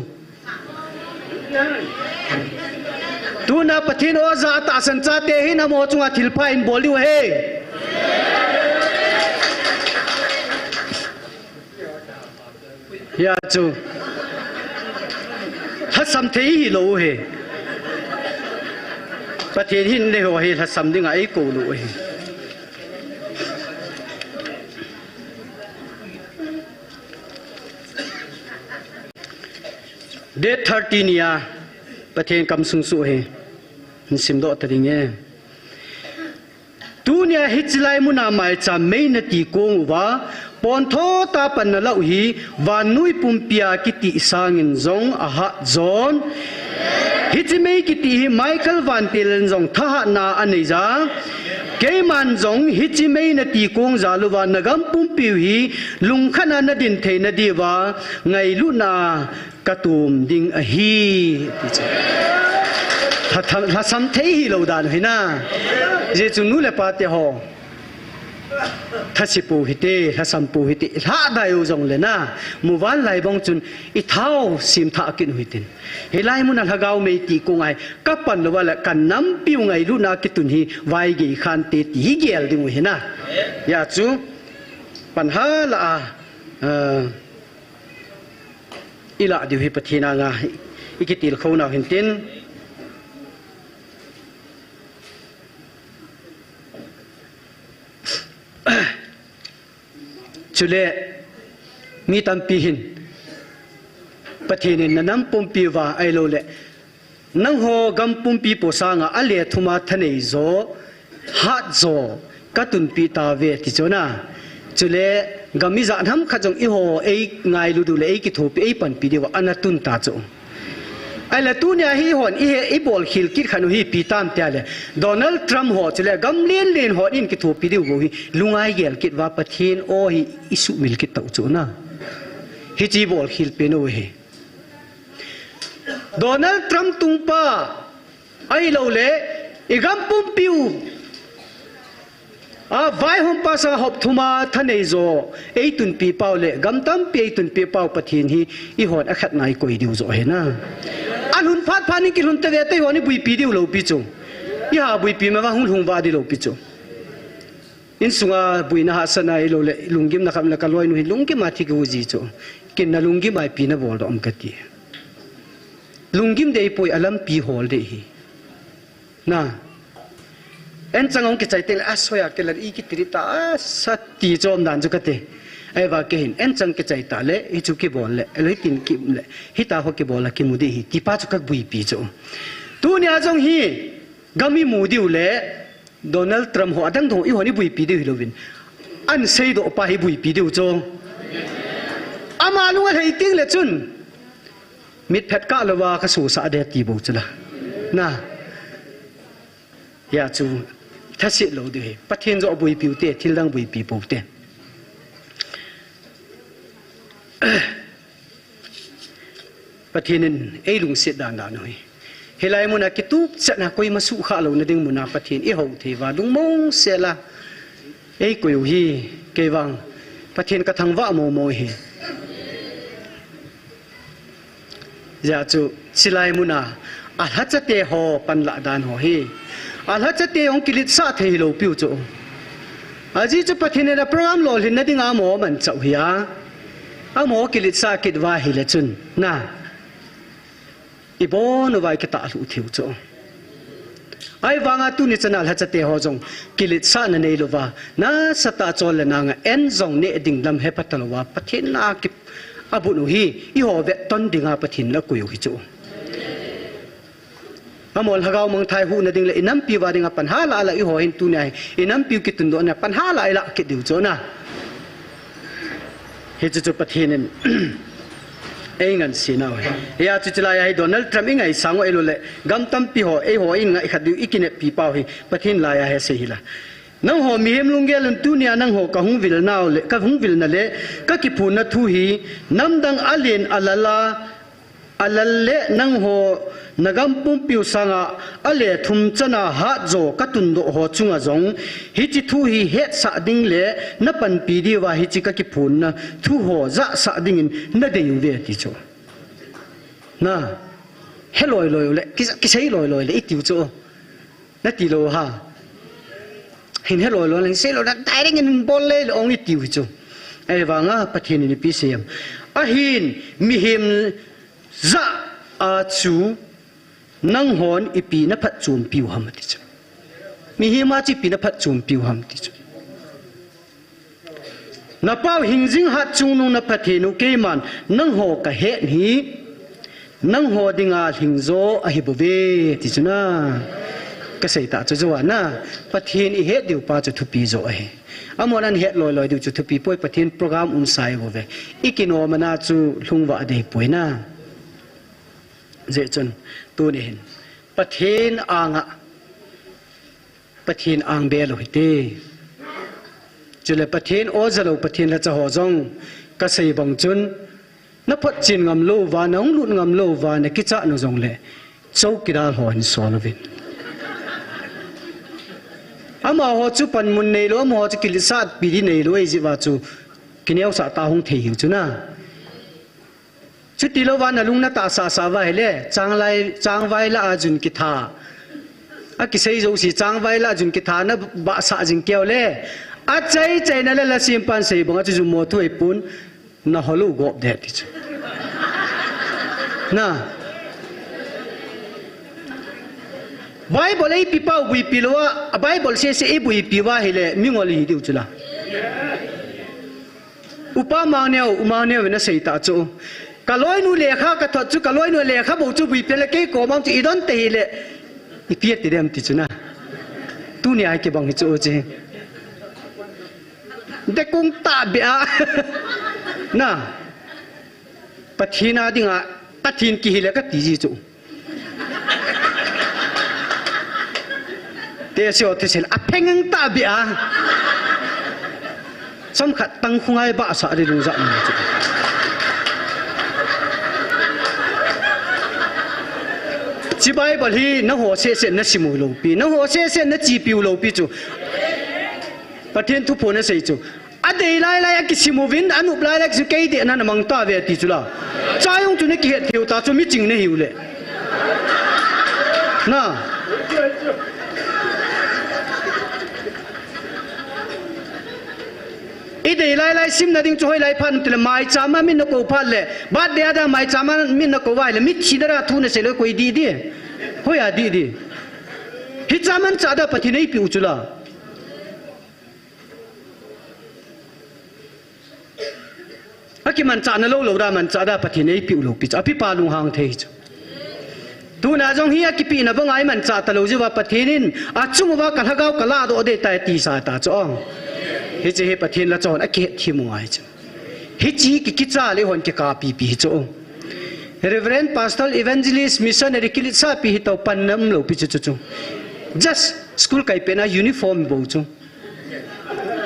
Tuna Pathen oja atahsan chate hin amaho chunga thilpha in bol diu ahi. Hia chu. Lhasam thei hilou ahi. Pathen hin neiho hi lhasam dinga eikou lou ahi. Date thirty nia, Pathen kamsung suh hi, hin simdoh ta ding e. Tunia hiche lai muna maicham mei nati kong uva, pon thotah a pan nalah u hi, vannoi pumpia kiti sangin jong ahat jon. Hiche mei kiti hi Michael Vantil in jong thahatna anei ja. Keiman jong hiche mei nati kong jal uva nagam pumpiu hi lungkhat a nadin theina diuva ngailutna katum ding ahi. Ti chu. Lha-, lha-, lhasam thei hilou dan u hi na. Hijeh chun nu le pa te ho. Thase pou hite, lhasam pou hite, lhadai u jongle na. Muvanlai bang chun ithao semthah kit u hitin. Hilai muna lhagao mei ti kong a hi, kapan louva le kanampiu ngailutna kitun hi, vaigei khante ti hi gel ding u hi na. Hia chu, pan hala a, ah, ilah diu hi Pathen anga, ikitilkhou nau hintin. Chule, mi tampi hin, Pathen in nanam pumpi uva ahilou le, nangho gam pumpi po sanga ale thuma thanei jo, hat jo, katunpi tauve ti chu na. Chule, gam ijat ham khat jong eiho, eingailu diu le, eikithopi, eipanpi diuva, ana tun ta chu. Ahile tunia hi hon, ihe, ibol khel kit khat u hi ipi tam tia le. Donald Trump ho chule, gam len len hon in kithopi diu bou hi, lungai gel kit uva Pathen o hi isuhmil kit tau chu na. Hiche bol khel pen u hi. Donald Trump tungpa, ahilou le, igam pumpiu. A, vaihompa sanga hop thuma thanei jo, eitunpi pau le, gam tampi eitunpi pau Pathen hi, eihon akhatna ikoi diu jo hi na. Alhun phat phat in kilhun tave te hon ibuipi diu lou pi chu. Iha buipi ma va hung lhung va di lou pi chu. Insunga buina hahsatna ahilou le, lunggimna khat le kaloinu hi lunggim a thi kiu ji chu. Ken nalunggim a ipi nabol doh am kati. Lunggim dei poi alampi hol dei hi. Na. Enchang hung kichai teng le, a soya kilan ikiti ta, a sati chom dan chu kati. Ahivang kei hin, anchang kichai tah le, hichu kibol le, elo hitin ki le, hita ho kibol le, kimu ding ahi, ti pa chu kabuipi chu. Tunia jong hi, gam imu diu le, Donald Trump ho adang dong, eihon ibuipi diu hilouvin. Anseidoh pa hi ibuipi diu chu. Ama lunga lhai teng le chun, mitphet kah louva kasosah ding ti bou chu la. Na. Hia chu, thaset lou ding ahi. Pathen joh buipi u te, thildang buipi pou te. Pathen in eilungset dan dan u ahi. Hilai muna kitup chatna koima sukha louna ding muna Pathen eihou thei uva lungmong sela. Eikoi u ahi, kei vang. Pathen kathangvah momo ahi. Hijeh chun, chilai muna, alhacha te ho panlah dan ho hi. Alhacha te hung kiletsah thei hilou piu chu. Ajeh chu Pathen in a program lolhinna dinga amaho manchah u ahi a. Amaho kiletsah kit uva ahile chun, na. Ibon uva ikitah lhuh thei u chu. Ahivanga tuni chana alhacha te ho jong kiletsahna neilouva, nasatah a chol le nanga an jong neh ding lam hepha talouva, Pathen na ki abut u hi, eiho vetton dinga Pathen in akoi u ahi chu. Amaho lhagao mangthah huhna ding le inampi uva dinga pan hala ala eiho hin tunia hi, inampi u kitundohna pan hala ilah kit diu chu na. Hichu chu Pathen in eingansena u ahi. Hia chu chulai a hi Donald Trump ingaisang u ahilou le, gam tampi ho, eiho in ngai khat diu ikineppi pau hi, Pathen laiya hi asei hi la. Nangho mihem lunggel un tunia nangho kahung vil nau le, kahung vilna le, kakiphonna thu hi, namdang alen alala, alal le nangho nagam pumpiu sanga ale thum chana hatjo katundoh ho chunga jong, hiche thu hi hetsah ding le napanpi diuva hiche kakiphonna thu ho jahsah dingin nadei uve ti chu. Na, he loi loi u le, ki, kisei loi loi le, itiu chu. Nati lou ha. Hin he loi loi le, sei lou na, direct in bol le, le ong itiu hi chu. Ahivanga Pathen in ipi sei em. Ahin, mihem jah a chu, nanghon ipi naphatchompiu ham ti chu. Mihem a chu ipi naphatchompiu ham ti chu. Napau hingjing hatchungnung na Pathen u keiman nangho kahet hi, nangho dinga lhingjo ahibouve, ti chu na. Kasei tah chu jou a na, Pathen ihet diu pa chu thupi jo ahi. Amahon ahet loi loi diu chu thupi poi, Pathen program umsa ahibouve. Ikinomna chu lhungvah ding ahipoi na. Hijeh chun, tuni hin, Pathen anga, Pathen ang be lou hite. Chule Pathen o jalou, Pathen lhacha ho jong, kasei bang chun, naphotchen ngam louva, nahung lut ngam louva, nakichat nau jongle, chowkidar ho hin sol uvin. Amaho chu panmun neilou, amaho chu kiletsahpi ding neilou, ahijeh uva chu, kineosah tah hung thei hiu chu na. Chuti louva nalung natahsah sah uva ahile, changlai, changvai lah a jun kitha. Akisei jouse, changvai lah a jun kitha nabahsah jing keu le. Achai chaina le lasempan sei banga chu jummo thu ahipon, naholou gop ding ti chu. Na. Bible eipe pau buipi louva, Bible sese eibuipi uva ahile, mingol ihi diu chu la. Upa Mangneo, U Mangneo in asei tah chu. Kaloinu lekha kathot chu, kaloinu lekha bou chu buipi le kei koma chu idon te hile. Ipi ati dem ti chu na. Tunia hi kibang hi chu chi. Dekung tahbeh a. Na. Pathen a dinga, Pathen kihi le kati ji chu. Te sio te sen, apheng ang tahbeh a. Chomkhat tang khungai bahsah ding lungjah um chu. Hiche Bible hi nangho sese nasim u lou pi, nangho sese nachepi u lou pi chu. Pathen thuphon asei chu. Adei lailai akisim uvin, anop lailai akisim, kei dehna namang tauve ti chu la. Chajong chu nakihet theiu ta chu miching nahiu le. Na. Idei lailai simna ding chu hoilai phat ham tile maicham a min nakou phat le. Birthday a dia maicham a min nakou uva ahile. Mithi dara thu nasei lou koi dih dih. Hoiya dih dih. Hiche manchah dia Pathen in eipeh u chu la. Akimanchahna lou lou da, manchah da, Pathen in eipeh u lou pi chu. Apipa lunghang thei chu. Tuna jong hi akipehna banga imanchah talou jeh uva Pathen in achung uva ka lhagao ka lahdoh ding tai tisa ta chu. Hiche hi Pathen la chon akihet thim u ngai chu. Hiche ki, kicha le hon kikah pipi hi chu. Reverend, Pastor, Evangelist, Missionary kiletsahpi hi tao panna umlou pi chu chu chu. Just school kai pet na uniform bou chu.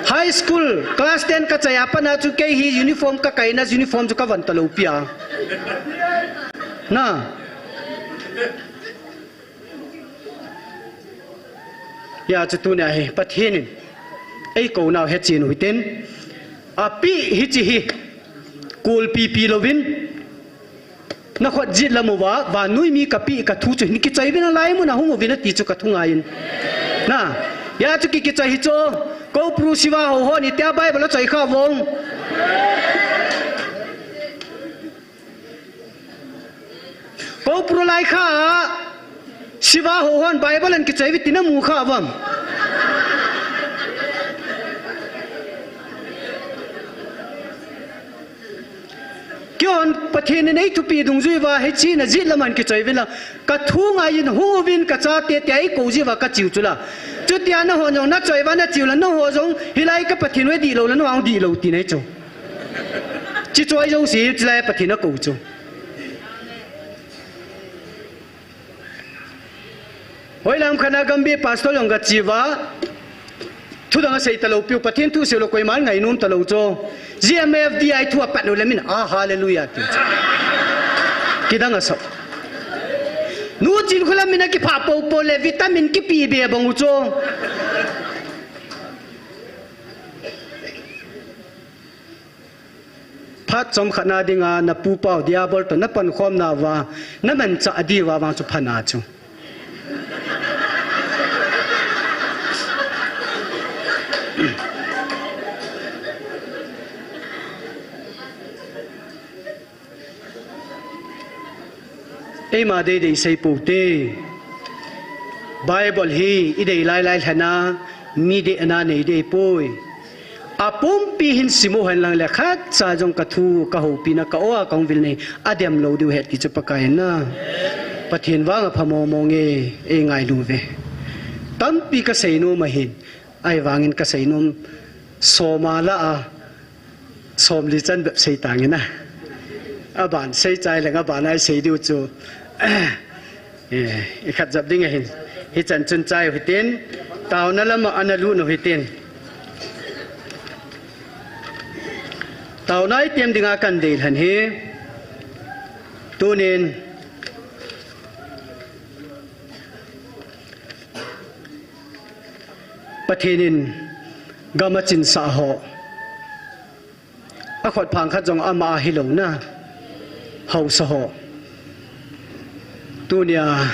High school, class ten kachai a pat na chu kei hi uniform kakai na, uniform chu kavon talou pi a. Na. Hijeh chun tunia hi, Pathen in eikou nau hechen u hitin. Apeh hiche hi, kulpipi louvin. Nakhut jet lam uva, vannoi mi kapeh kathu chu hin kichoi uvin, alai mun a hung uvin ati chu kathu ngai in. Na, hijeh chun ki, kichoi hi chu, Koupru siva ho hon itia Bible a choi kha uvin. Koupru lai kha, siva ho hon Bible in kichoi uve tina mu kha uvin. Keihon Pathen in eithupi dungjui uva, hiche na jet lam a hin kichoi uvin lang. Kathu ngai in hung uvin kachate tia eikou jeh uva kache u chu la. Chutia nahon jong nachoi uva nache u la, naho jong hilai ka Pathen u hi dihlou la, nahung dihlou tina hi chu. Chi choi jouse, chulai Pathen akou chu. Hoilam khat na Gambih pastor jong kache uva. Thu dang asei talou piu, Pathen thu seiu le koiman ngainom talou chu. G M F D I thu apat u le min, ah, hallelujah, tiu chu. Kidang asah. Nu Chinkholam min akipha popo le vitamin kipe be bang u chu. Phat chomkhat na dinga, napupa u Diabol toh napankhom nauva, namanchah diuva vang chu pha na chu. Eima deidei sei pou te. Bible hi idei lailai lhena, mi deina nei dei poi. Apumpi hin simu hen lang le khatcha jong kathu, kahoupina, ka-o a kahung vil nei, adem lou diu ahi ti chu Pakai in na. Pathen vang apha mong mong e, eingailu uve. Tampi kasei nom ahin, ahivangin kasei nom som a lah a, somli chan bep sei tange na. Aban sei chai leng aban a isei diu chu. Eh, ikhat jap ding ahin. Hichan chun chai u hitin. Taona lama ana lut u hitin. Taona item dinga kan dei lhan hi. Tunin. Pathen in gam achinsah ho. Akhut phang khat jong ama a hilou na. Haosa ho. Tunia,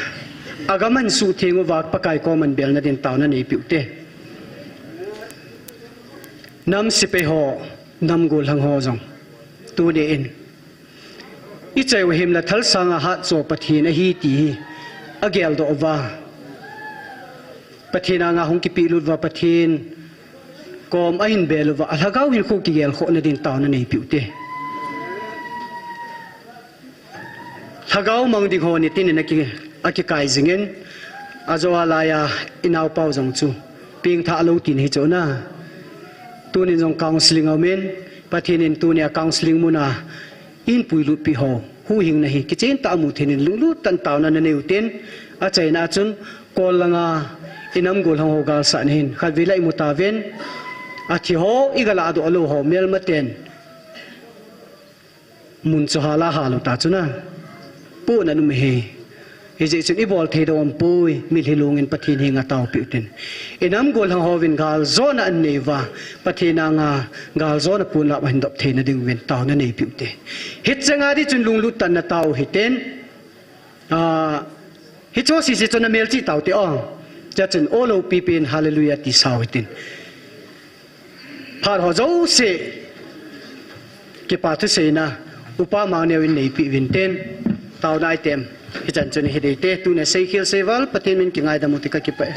agam ahin suhtheng uva Pakai koma belna din taona neipiu te. Nam sepai ho, nam gollhang ho jong. Tunin. Ichoi u himlai thal sanga hatcho Pathen ahi ti hi. Ageldoh uva. Pathen anga hung kipehlut uva Pathen kom ahin bel uva, alhagao hinkho kigelkhohna din taona neipiu te. Lhagao mang ding ho nitin in aki, akikai jingin, ajo a laiya inaopau jong chu pengthah lou tin hichu na. Tunin jong counseling aumin, Pathen in tunia counseling muna eihin puilutpi ho, huhhingna hi kichen tah a mu theina in lunglut tah in taona nanei u tin, achaina a chun, kol langa inam gollhang ho galsahna hin, khatvei la imu tauvin, athi ho, iga lahdoh lou ho, melmaten mun chu hala hal u ta chu na, puna num hi. Hijeh chun ibol thei ding umpoi, mitlhi lungin Pathen henga taopiu tin. Inam gollhang hovin galjona anei uva, Pathen anga galjona ponlap ahin dop theina diuvin taona neipiu te. Hicheng a di chun lunglut tah in natao u hitin. Ah, hicho sese chun namelchih tau te o. Chuchun o loupipin hallelujah ti sao hitin. Phat ho jouse, kipa thuseina, Upa Mangneo in neipeh uvin tin, taona item, hichan chun hidei te, tunia seikhel seival, Pathen min kingaidam u ti kakipah e.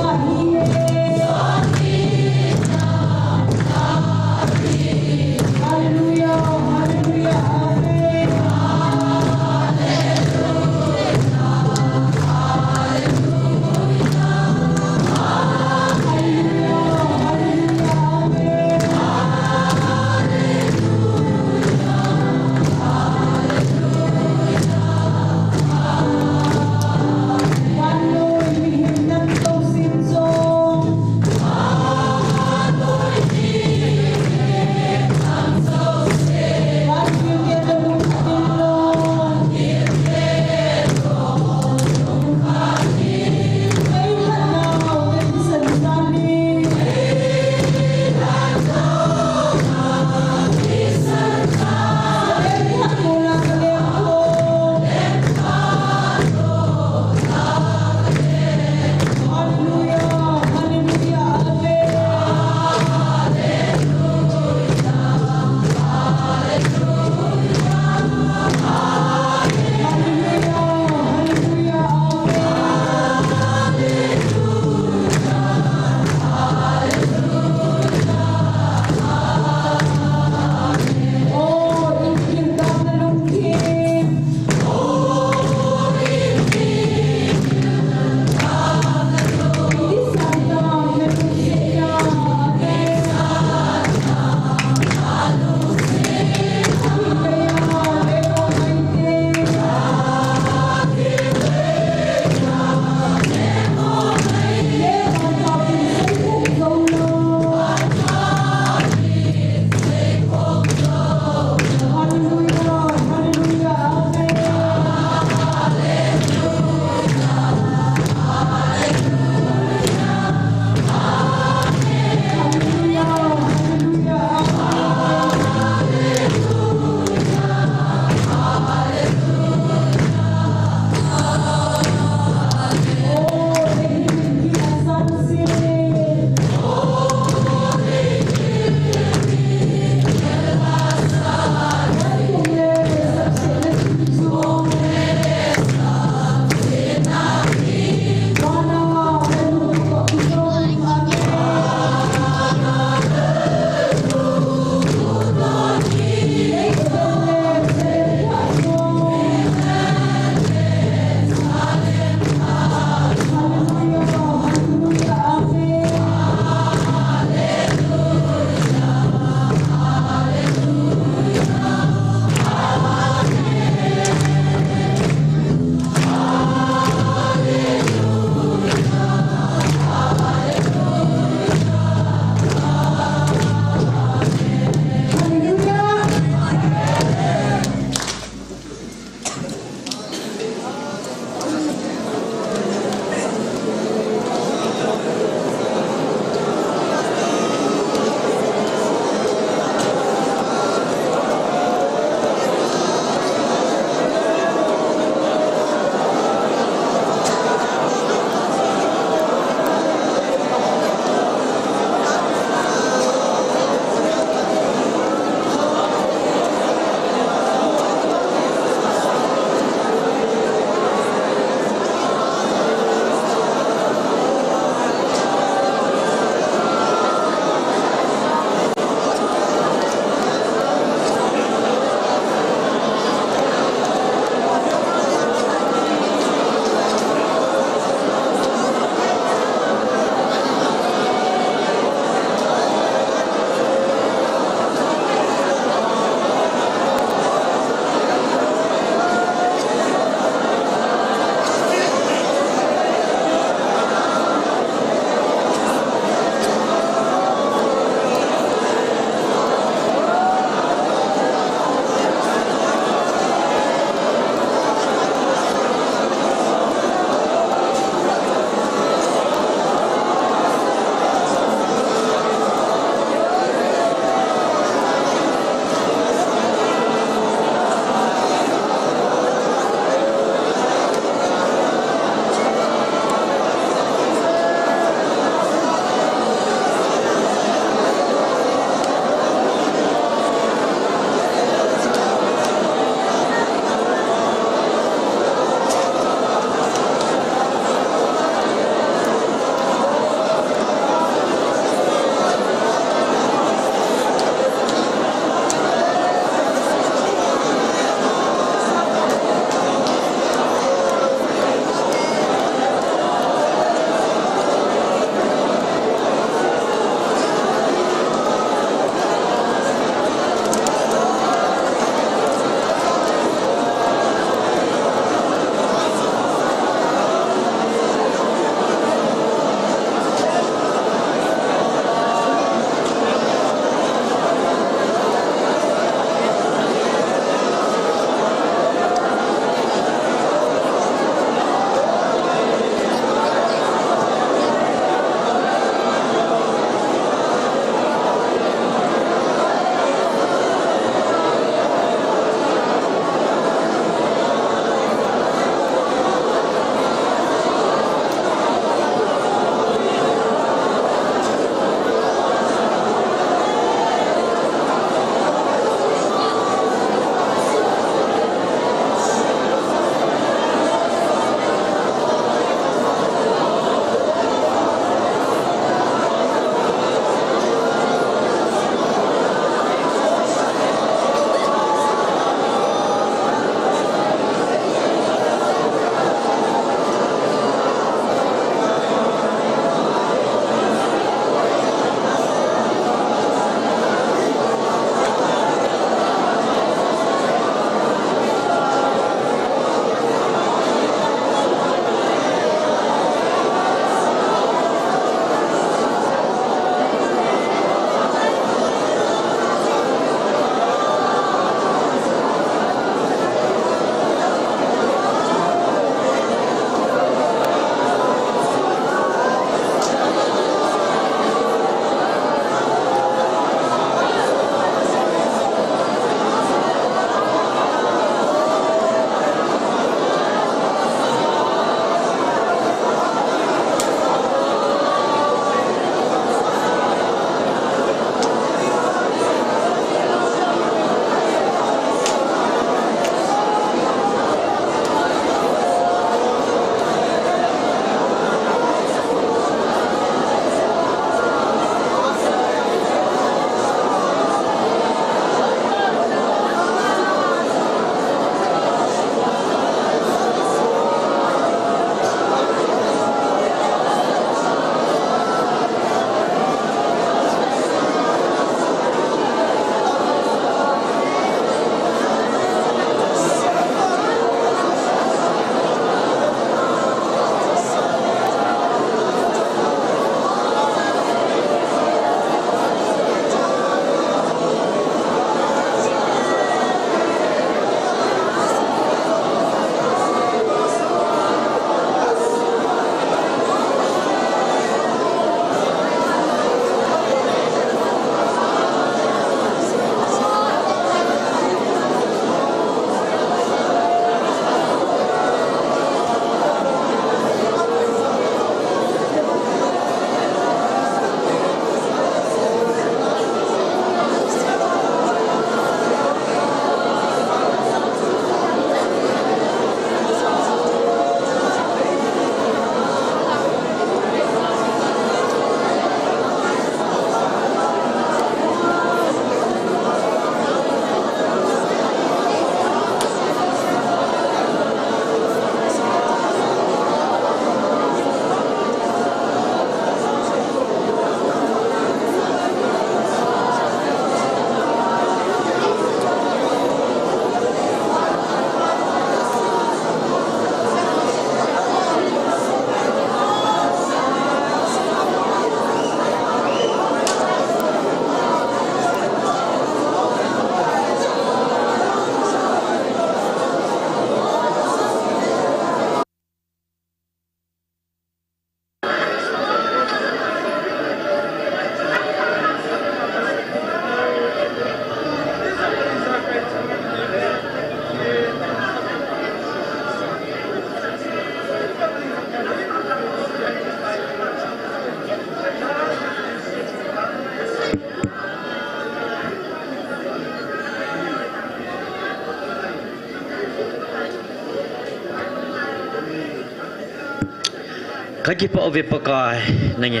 Kakipah uve Pakai, nangin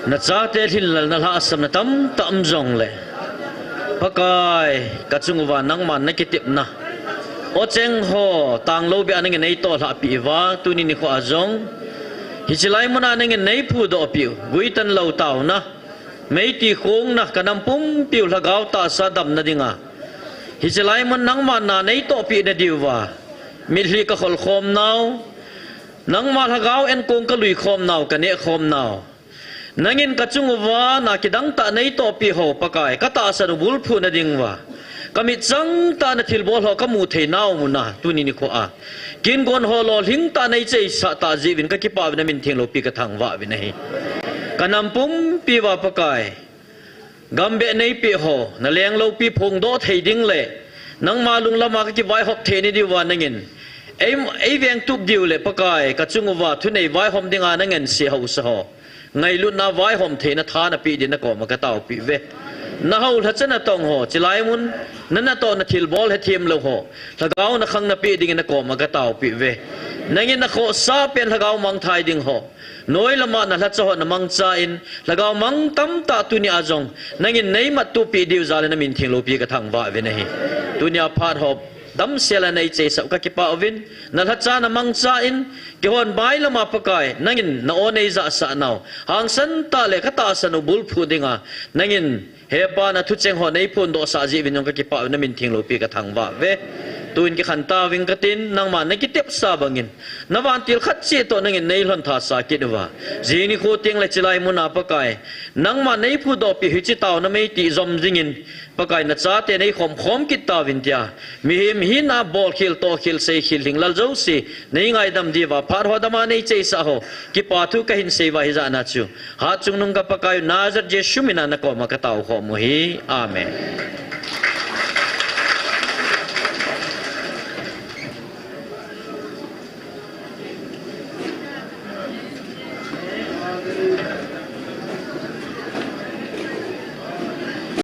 nachate lhinlel na lhahsamna tamtah um jongle, Pakai, kachung uva nangman nakitepna, ocheng ho tanglou beh a nangin neitoh lhahpeh uva, tuni nikho a jong hiche lai muna nangin neiphudoh peh u, guitan lou taona, meiti khongna, kanam pumpiu lhagao tahsa damna dinga hiche lai mun nangman na neitohpeh nadiuva mitlhi kakholkhom nau, nangma lhagao enkong kaluikhom nau, kanehkhom nau, nangin kachung uva na kidangtah neitohpeh ho Pakai, katahsan u bulphuh nading uva, kamitchang tah na thilbol ho kamu thei nau muna tuni nikho a kingon ho lolhing tah neicheisah tah jeh uvin kakipah uvin, namin theng loupi kathangvah uvin ahi. Kanam pumpi uva Pakai, gambeh neipeh ho, naleng loupi phongdoh thei ding le nangma lunglam a kakivaihop thei nadiuva nangin ei, eivengtup diu le Pakai, kachung uva thunei vaihom dinga nangense haosa ho ngailutna vaihom theina tha napeh din nakoma kataopeh uve. Nahao lhacha natong ho, hiche lai mun nanatohna thilbol hethem lou ho, lhagao nakhang napeh dingin nakoma kataopeh uve. Nangin nakhohsah pen lhagao mangthai ding ho, noi lama nalhacha ho namangchan, lhagao mang tamtah tuni a jong nangin neimattuppeh diu jal in namin theng loupi kathangvah uvin ahi. Tunia phat ho damsel a neicheisah u kakipah uvin, nalhacha namangchan, keihon mai lama Pakai, nangin na-o neijahsah nau, hangsan tah le katahsan u bulphuh dinga nangin hepa nathucheng ho neiphondohsah jeh uvin jong kakipah uvin, namin theng loupi kathangvah uve. Tuin kikhen tauving katin, nangma nakitepsa bangin navantil khat cheh toh nangin neilhon thasa kit uva, jing nikho tengle hiche lai muna Pakai, nangma neiphudohpeh hiche taona meiti jom jingin Pakai, nachate neikhomkhom kit tauvin tia, mihem hina bolkhel tohkhel seikhel lhinglel jouse neingaidam diuva, phat ho dama neicheisah ho kipathu kahin seiuva, hijat na chu hatchungnung ka Pakai u Nazareth Jesu mina nakoma kataokhom u ahi. Amen.